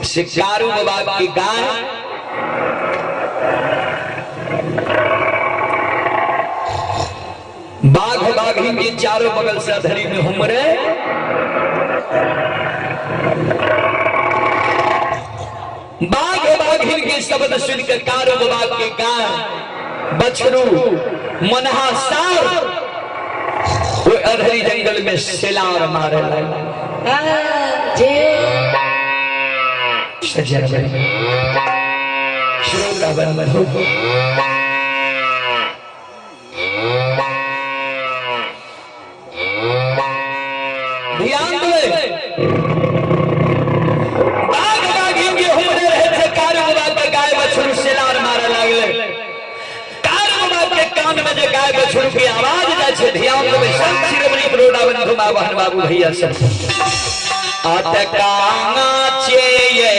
से कारू बाबा की गाय बाघ बाघिन के चारों बगल से अधरी में हुमरे। बाघ बाघिन के शब्द सुनकर कारो बाबा के गाय बछरू मनहा सार वो अधरी जंगल में सेलार मारे लगा। सज्जन श्रोता बंधु, ध्यान दे। बाघ बाघिन के हुमरे रहे थे, कारू बाबा के गाय बछरू सेलार मारे लागले। कारू बाबा के कान में जे गाय बछरू के आवाज जाय छै, ध्यान देबै संत शिरोमणि बरोड़ा बंधु माँ बहन बाबू भैया सब। अटकाना चाहिए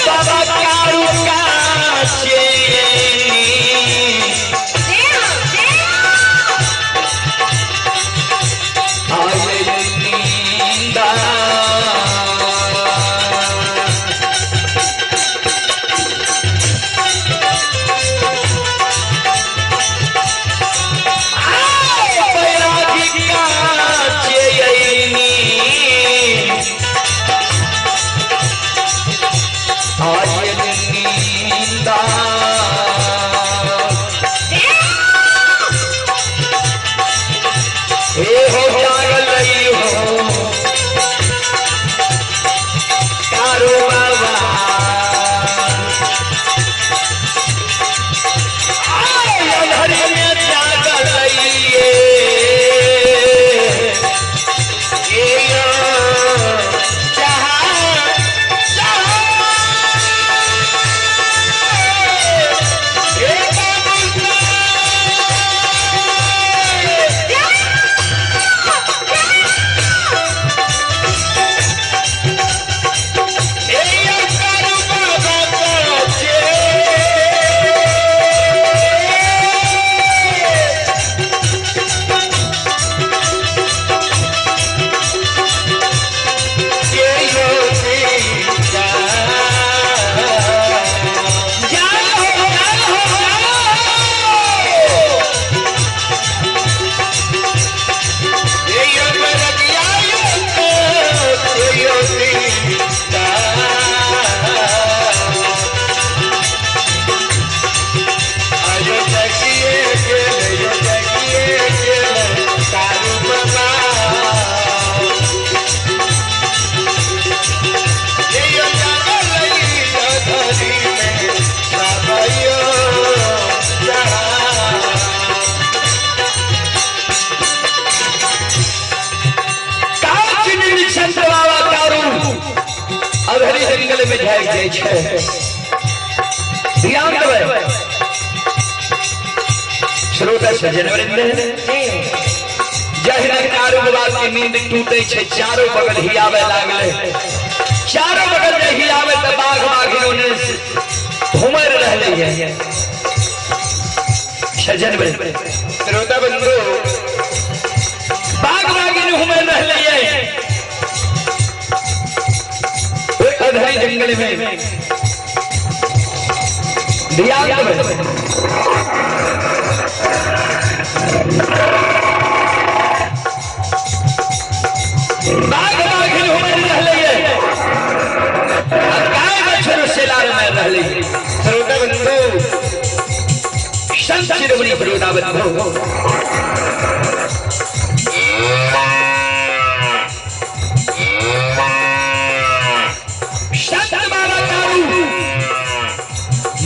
बाबा कारू काचे हे हो जागल रही हो कारू बाबा, आय में जागल रहिए। ये यो जहाँ जहाँ हे बाबू। अधरी जंगल में झाँक जाइ छै। ध्यान देबै श्रोता सज्जन वृंद, जहिना कारू बाबा के नींद टूटे छै, चारों बगल हियावे लागले। चारों बगल जे हियावे त बाघ बाघिन ओने घुमर रहले है। सज्जन वृंद, श्रोता बंधु, बाघ बाघिन घुमर रहले है अधरी जंगल में। ध्यान देबै बाघ बाघिन घुमर रहले है, गाय बछरू सेलार में रहले। श्रोता बंधु, संत शिरोमणि बरोड़ा बंधु, संत बाबा कारू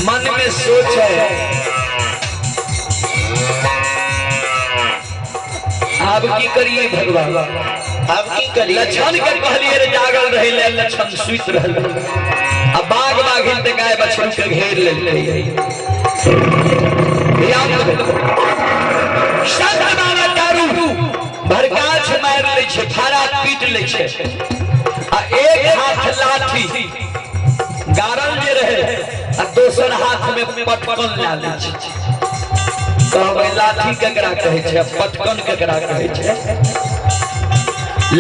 मन में सोच है, अब की करिए भगवान? अब की करिए? लक्षण के कहलिए रे जागल रहे ले, लक्षण सुति रहल। आ बाघ बाघिन ते गाय बछरू के घेर लेलकै। ध्यान देबै। संत बाबा दारू भरकाछ मारि लै छै, फाड़ा पीट लै छै, आ एक हाथ लाठी गाड़ल जे रहे आ दोसर हाथ में पटकन ला लै छै। कहबै लाठी केकरा कहै छै, पटकन केकरा कहै छै?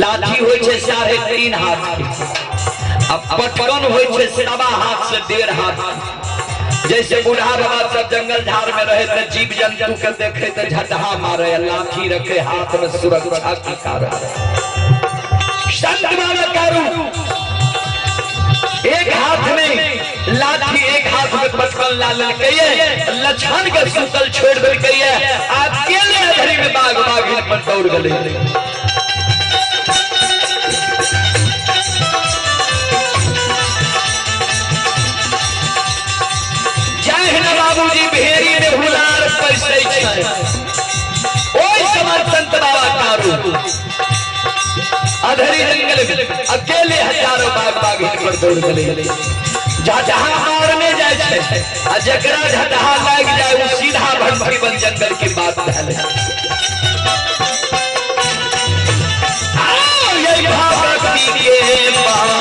लाठी होइ छै 3.5 हाथ के, आ पटकन होइ छै 1.25 हाथ से 1.5 हाथ। जैसे बूढ़ा बाबा सब जंगल झाड़ में रहे तो जीव जंतु के देखे तो झटहा मारे, लाठी रखे हाथ में सुरक्षा के कारण। संत बाबा कारू एक हाथ में लाठी, एक हाथ में पटकन ला लेलकै, लछन के सुतल छोड़ देलकै, अकेले अधरी में बाघ बाघिन पर दौड़ गेलै। जय हिंद बाबूजी भेड़ी में हुलार पैसै छै, ओहि समय संत बाबा कारू अधरी जंगल में अकेले हजारों बाघ बाघिन पर दौड़ गेलै। झटहा मारने जाय छै आ जकरा झटहा लागि जाय ओ सीधा भटकी बन जंगल के बात धैले। आओ ये भक्ति के बात।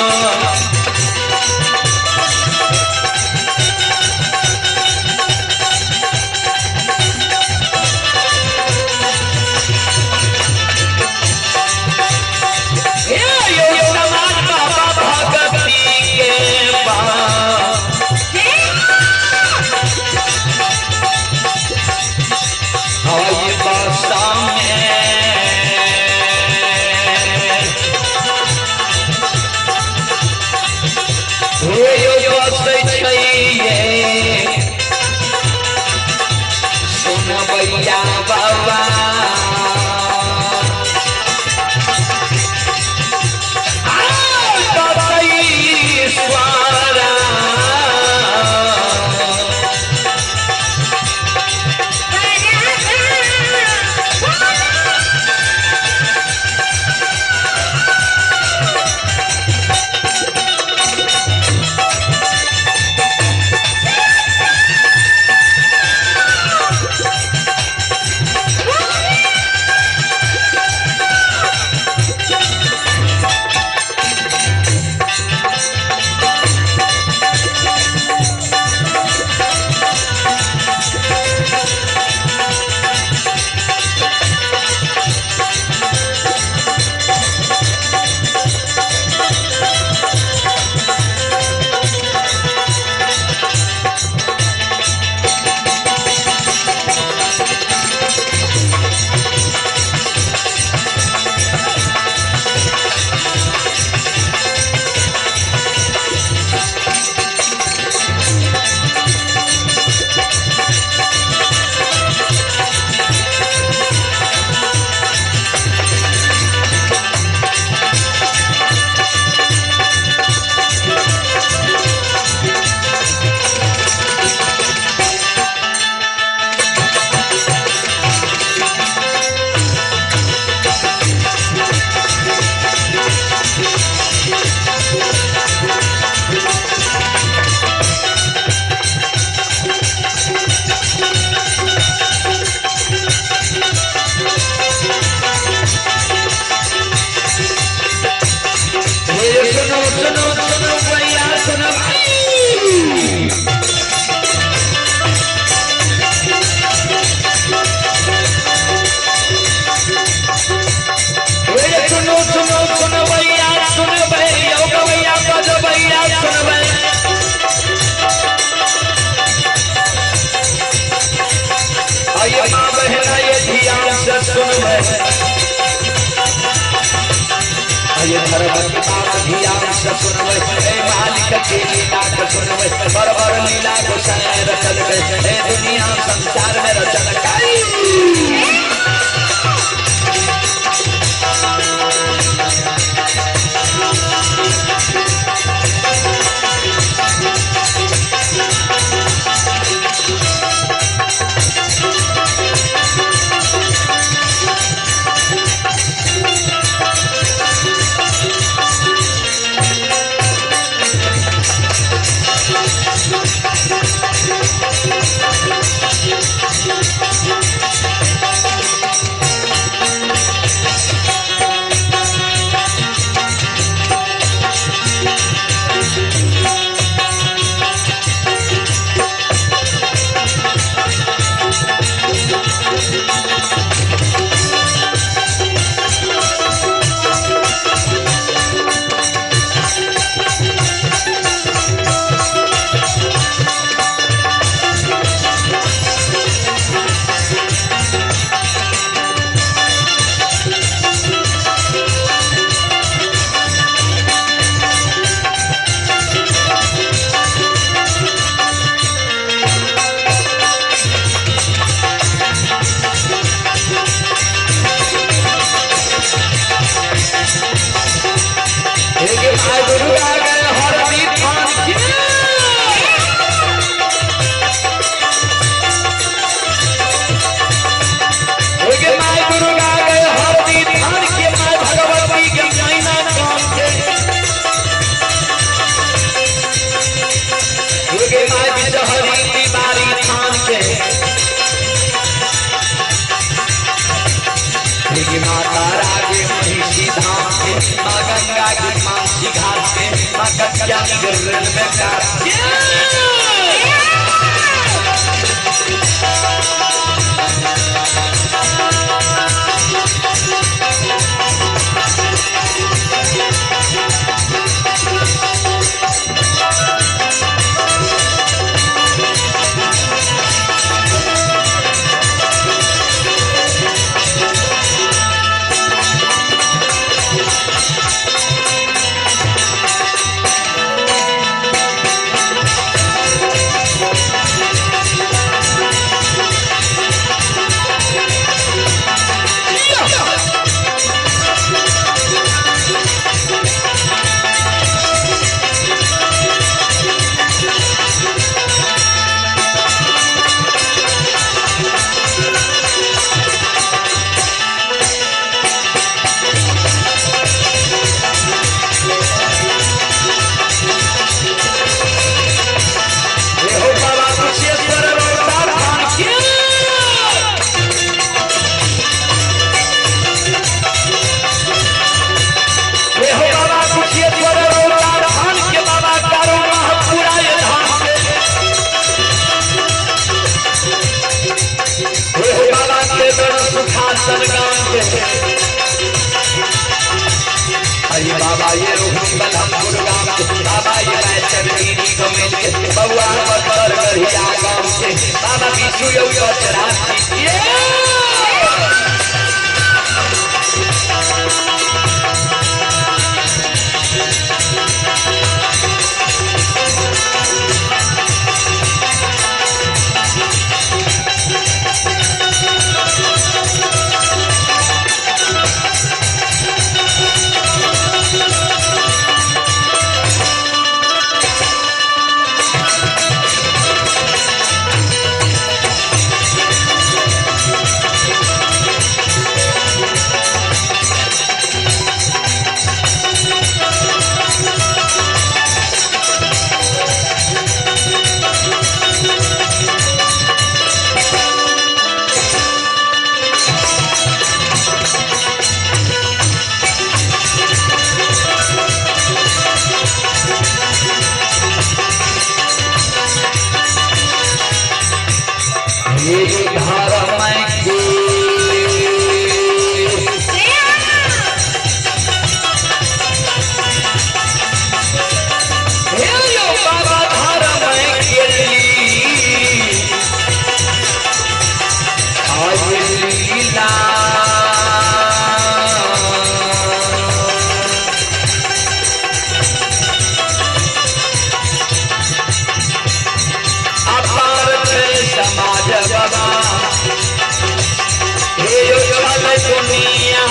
सुनो सुनो सुनो भैया सुनो। सुनो सुनो सुनो भैया सुनो भैया भैया बजो भैया सुनो भैया। आइए माँ बहन आइए ध्यान से सुनो भैया। आइए धर्म की बात ध्यान से सुनबै, हे मालिक के लीला के सुनबै, बर बर लीला गोसाई रचल गए, हे दुनिया संसार में रचल गई। माँ गंगा के मानसी घाट के माँ कत्यानी के ऋण में काट के। हो बाबा कुशेश्वर रौदा धाम के। हे हो बाबा कुशेश्वर रौदा धाम के बाबा कारो महापुरा ये धाम के। हे हो बाबा के बड़ सुखासन गाम के। अरे बाबा ये रोहन बलहमपुर गाम के बाबा ये बैचर दीदी कमेल के बउआ पत्थर कहिया गाम के बाबा विष्णु यौ चरासी के। ये धर्म के हे यो बाबा धर्म के ली आज लीला अपार छै समाज बाबा हे यो चल दुनिया।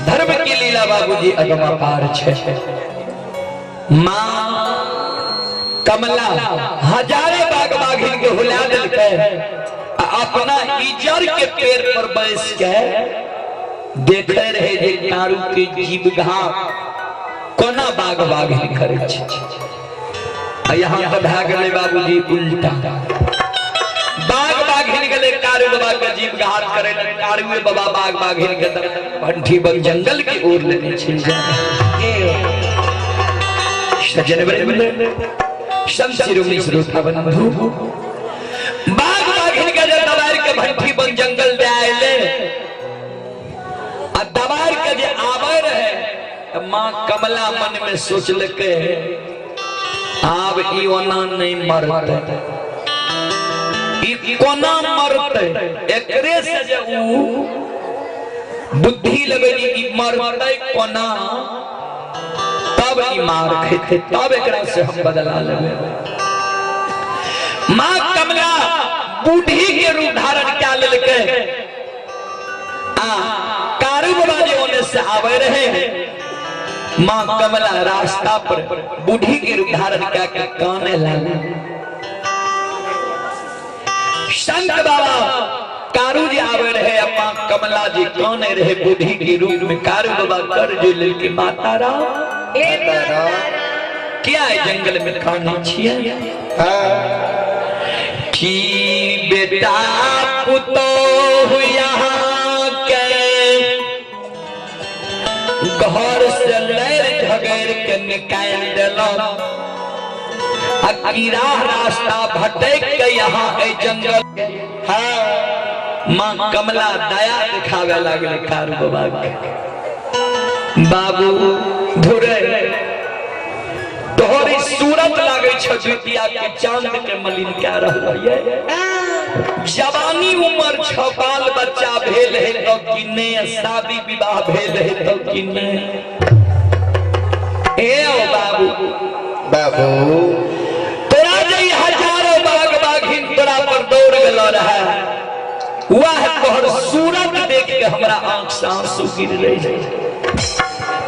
धर्म के लीला बाबूजी अगमा पार छे। माँ कमला हजारे बाग बाघिन के हुला देलकै आ अपना इजर के पेड़ पर बैस के देखे रहे जे कारू के जीव घा कोना बाग बाघिन करे छे। आ यहाँ तो भए गेलै बाबूजी उल्टा, बाग बाघिन गेलै कारू बाबा के जीव घात करे लए, कारूए बाबा बाग बाघिन के भंठी बन जंगल की ओर लेने चल जाए। सज्जन वृंद संत शिरोमणि श्रोता बंधु, बाग बाघिन के जे दबार के भंठी बन जंगल दे आएले आ दबार के जे आवे रहे त मां कमला मन में सोचलकै आब ई ओना नहीं मरतै, ई कोना मरतै, एकरे से जे ऊ बुद्धि लगेली ई मरतै कोना, तब ई मार खेतै, तब एकरा से हम बदला लेबै। माँ कमला बूढ़ी के रूप धारण क्या लेलकै आ कारू बाबा जे ओने से आवे रहे, माँ कमला रास्ता पर बूढ़ी के रूप धारण क्या के काने लागल। संत बाबा कारू जी आवे रहे, माँ कमला जी काने रहे बूढ़ी के रूप में। कारू बाबा कर जो लेके माता राम क्या है जंगल में काने छिए की बेटा पुतोह यहाँ के घर से लड़ झगड़ के निकाल देलक आ कीड़ा रास्ता भटक के यहाँ ए जंगल। हाँ, माँ कमला दया दिखावे लागल कारू बाबा के, बाबू धुरे तोहरी सूरत लागे छ द्वितीया के चांद के मलिन क्या रहल ये, जवानी उम्र छ, बाल बच्चा भेल है तो कि ने, शादी विवाह भेल है तो कि ने। ए ओ बाबू बाबू तोरा जे हजारों बाघ बाघिन तोरा पर दौड़ गेलो रहे, वह तोहर सूरत देख के हमरा आंख से आंसू गिर रही है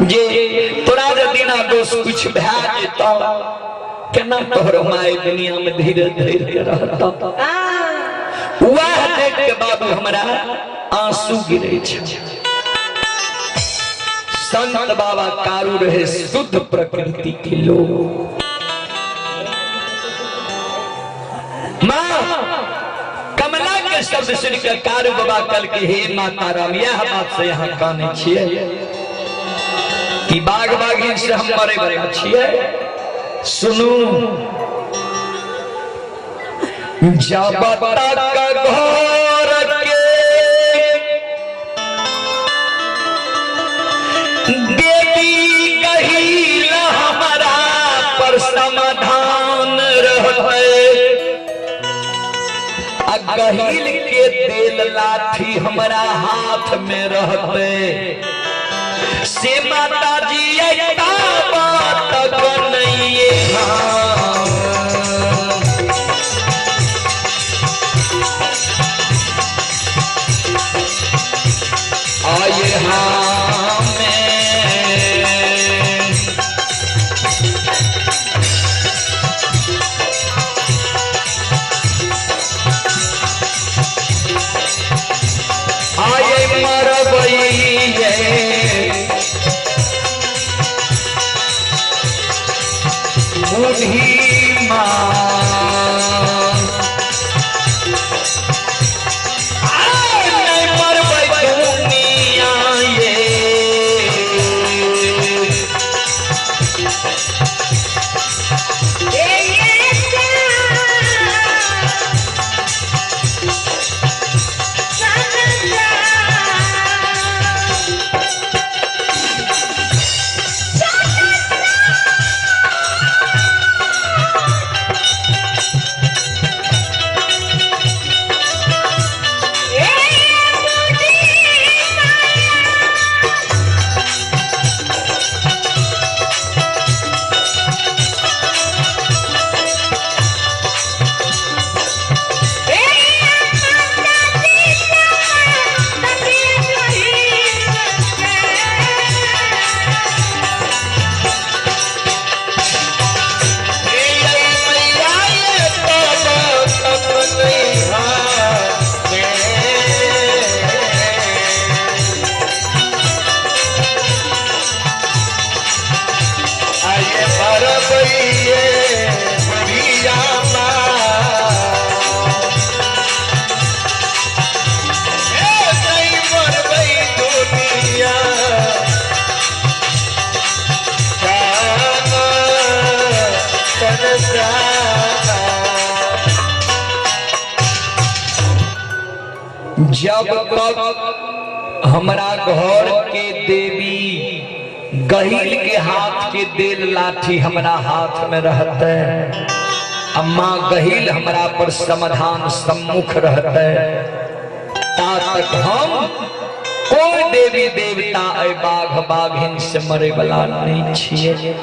जे तोरा जे बिना दोष कुछ भए जेतौ केना तोहर माय दुनिया में धीरे धीरे के रहता। वह देख के बाबू हमरा आंसू गिरे छै। संत बाबा कारू रहे शुद्ध प्रकृति के लोग। माँ कमला के शब्द सुन के कारू बाबा कल के हे माता राम, यह बात से यहाँ काने छिए कि बाघ बाघिन से हम मरे वाला छिए। सुनू जब तक घर के देवी कही हमारा पर समाधान रहते, आ गहिल के तेल लाठी हमरा हाथ में रहते, से माता जी बात गनैये। आए हाँ में आए मरबैये बूढ़ी माँ, आए नहीं मरबै दुनिया ये। जब तक हमरा घर के देवी गहिल के हाथ के देल लाठी हमरा हाथ में रहते, आ माँ गहिल हमरा पर समाधान सम्मुख रहते ता तक हम कोई देवी देवता ऐ बाघ बाघिन से मरे वाला नहीं छिए।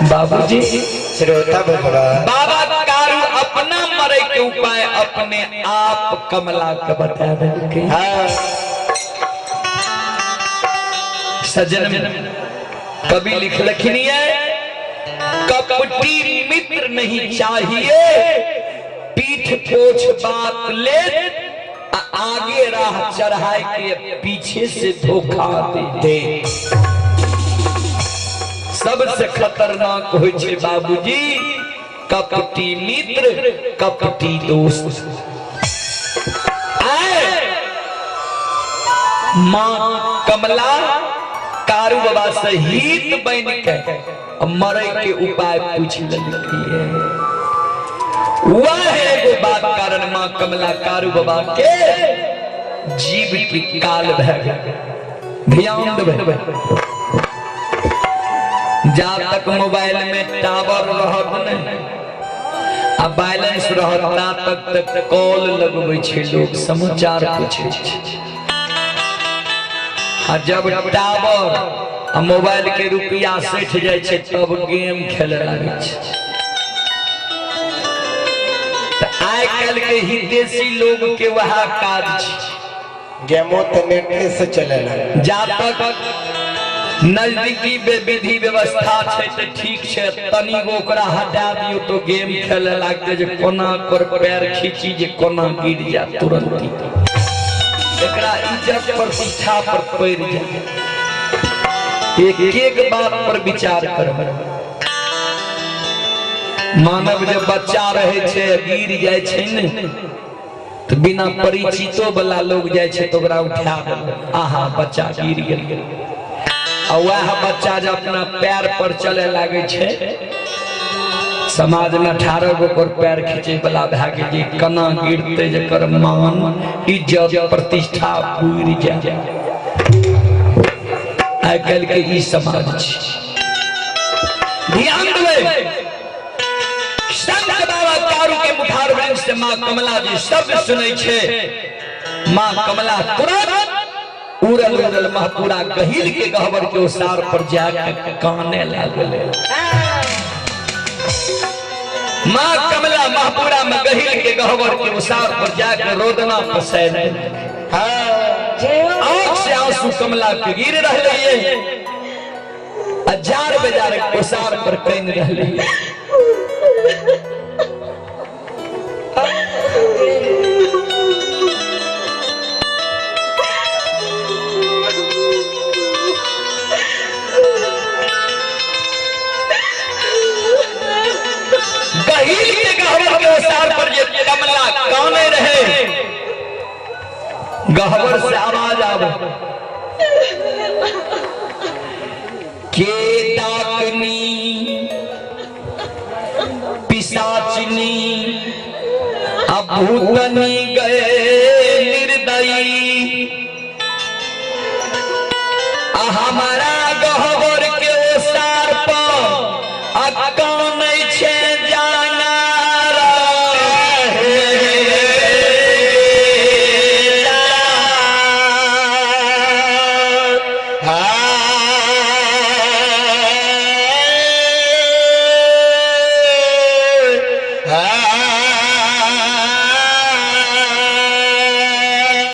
बाबूजी श्रोता भगवान बाबा कारू अपना मरे के उपाय अपने आप कमला के बता देलकै। हाँ सजन कवि लिखलखिन ये कपटी मित्र नहीं चाहिए, पीठ पोछ बात ले आगे राह चढ़ाए के पीछे से धोखा दे दे। सबसे खतरनाक होइ छै बाबूजी कपटी मित्र कपटी दोस्त। आए माँ कमला कारू बाबा से हित बन के मरे के उपाय पूछ लेलकै। वह एगो बात कारण माँ कमला कारू बाबा के जीव के काल भए गेल। ध्यान देबै, जा तक मोबाइल में टावर रहत नहीं आ बैलेंस रहत ता तक तक कॉल लगबै छै लोग, समाचार पूछै छै। आ जब टावर आ मोबाइल के रुपया सठि जाइ छै तब गेम खेले लागै छै। तऽ आइ काल्हि के हितेशी लोग के वएह काज छै। गेमो तो नेटे से चलेला। जा तक नजदीकी विधि व्यवस्था छै तऽ ठीक छै, तनिगो ओकरा हटा दियौ तो गेम खेले लागतै जे कोना ओकर पैर खींची जे कोना गिर जाए तुरंत ही। एकरा इज्जत प्रतिष्ठा पर पड़ि जाए। एक एक बात पर विचार करबै। मानव जब बच्चा रहै छै गिर जाइ छै ने तऽ बिना परिचितो वाला लोग जाइ छै तऽ ओकरा उठा देलक, आहा बच्चा गिर गेल। आ वएह बच्चा जब अपना पैर पर चले लागै छै, समाज में 18 गो ओकर पैर खींचे वाला भए गेल जे केना गिरतै जकर मान इज्जत प्रतिष्ठा बुड़ि जाय। आइ काल्हि के ई समाज छै। ध्यान देबै, संत बाबा कारू के मुखार वृंद से माँ कमला जी शब्द सुनै छै। माँ कमला तुरंत उड़ल उड़ल महपुरा गहिल के गहबर के ओसार पर जाके काने लागले। माँ कमला महपुरा में गहिल के गहबर के ओसार पर जाके रोदना पसैर आंख से आंसू कमला के गिर रहले ये, हजार बेजार ओसार पर कइन रहले। गहीर के गहवर के ओसार पर जे कमला काने रहे, गहवर से आवाज आवे के डाकनी पिशाचनी अब भूतनी गए निर्दयी, आ हमारा गहवर के ओसार पर आ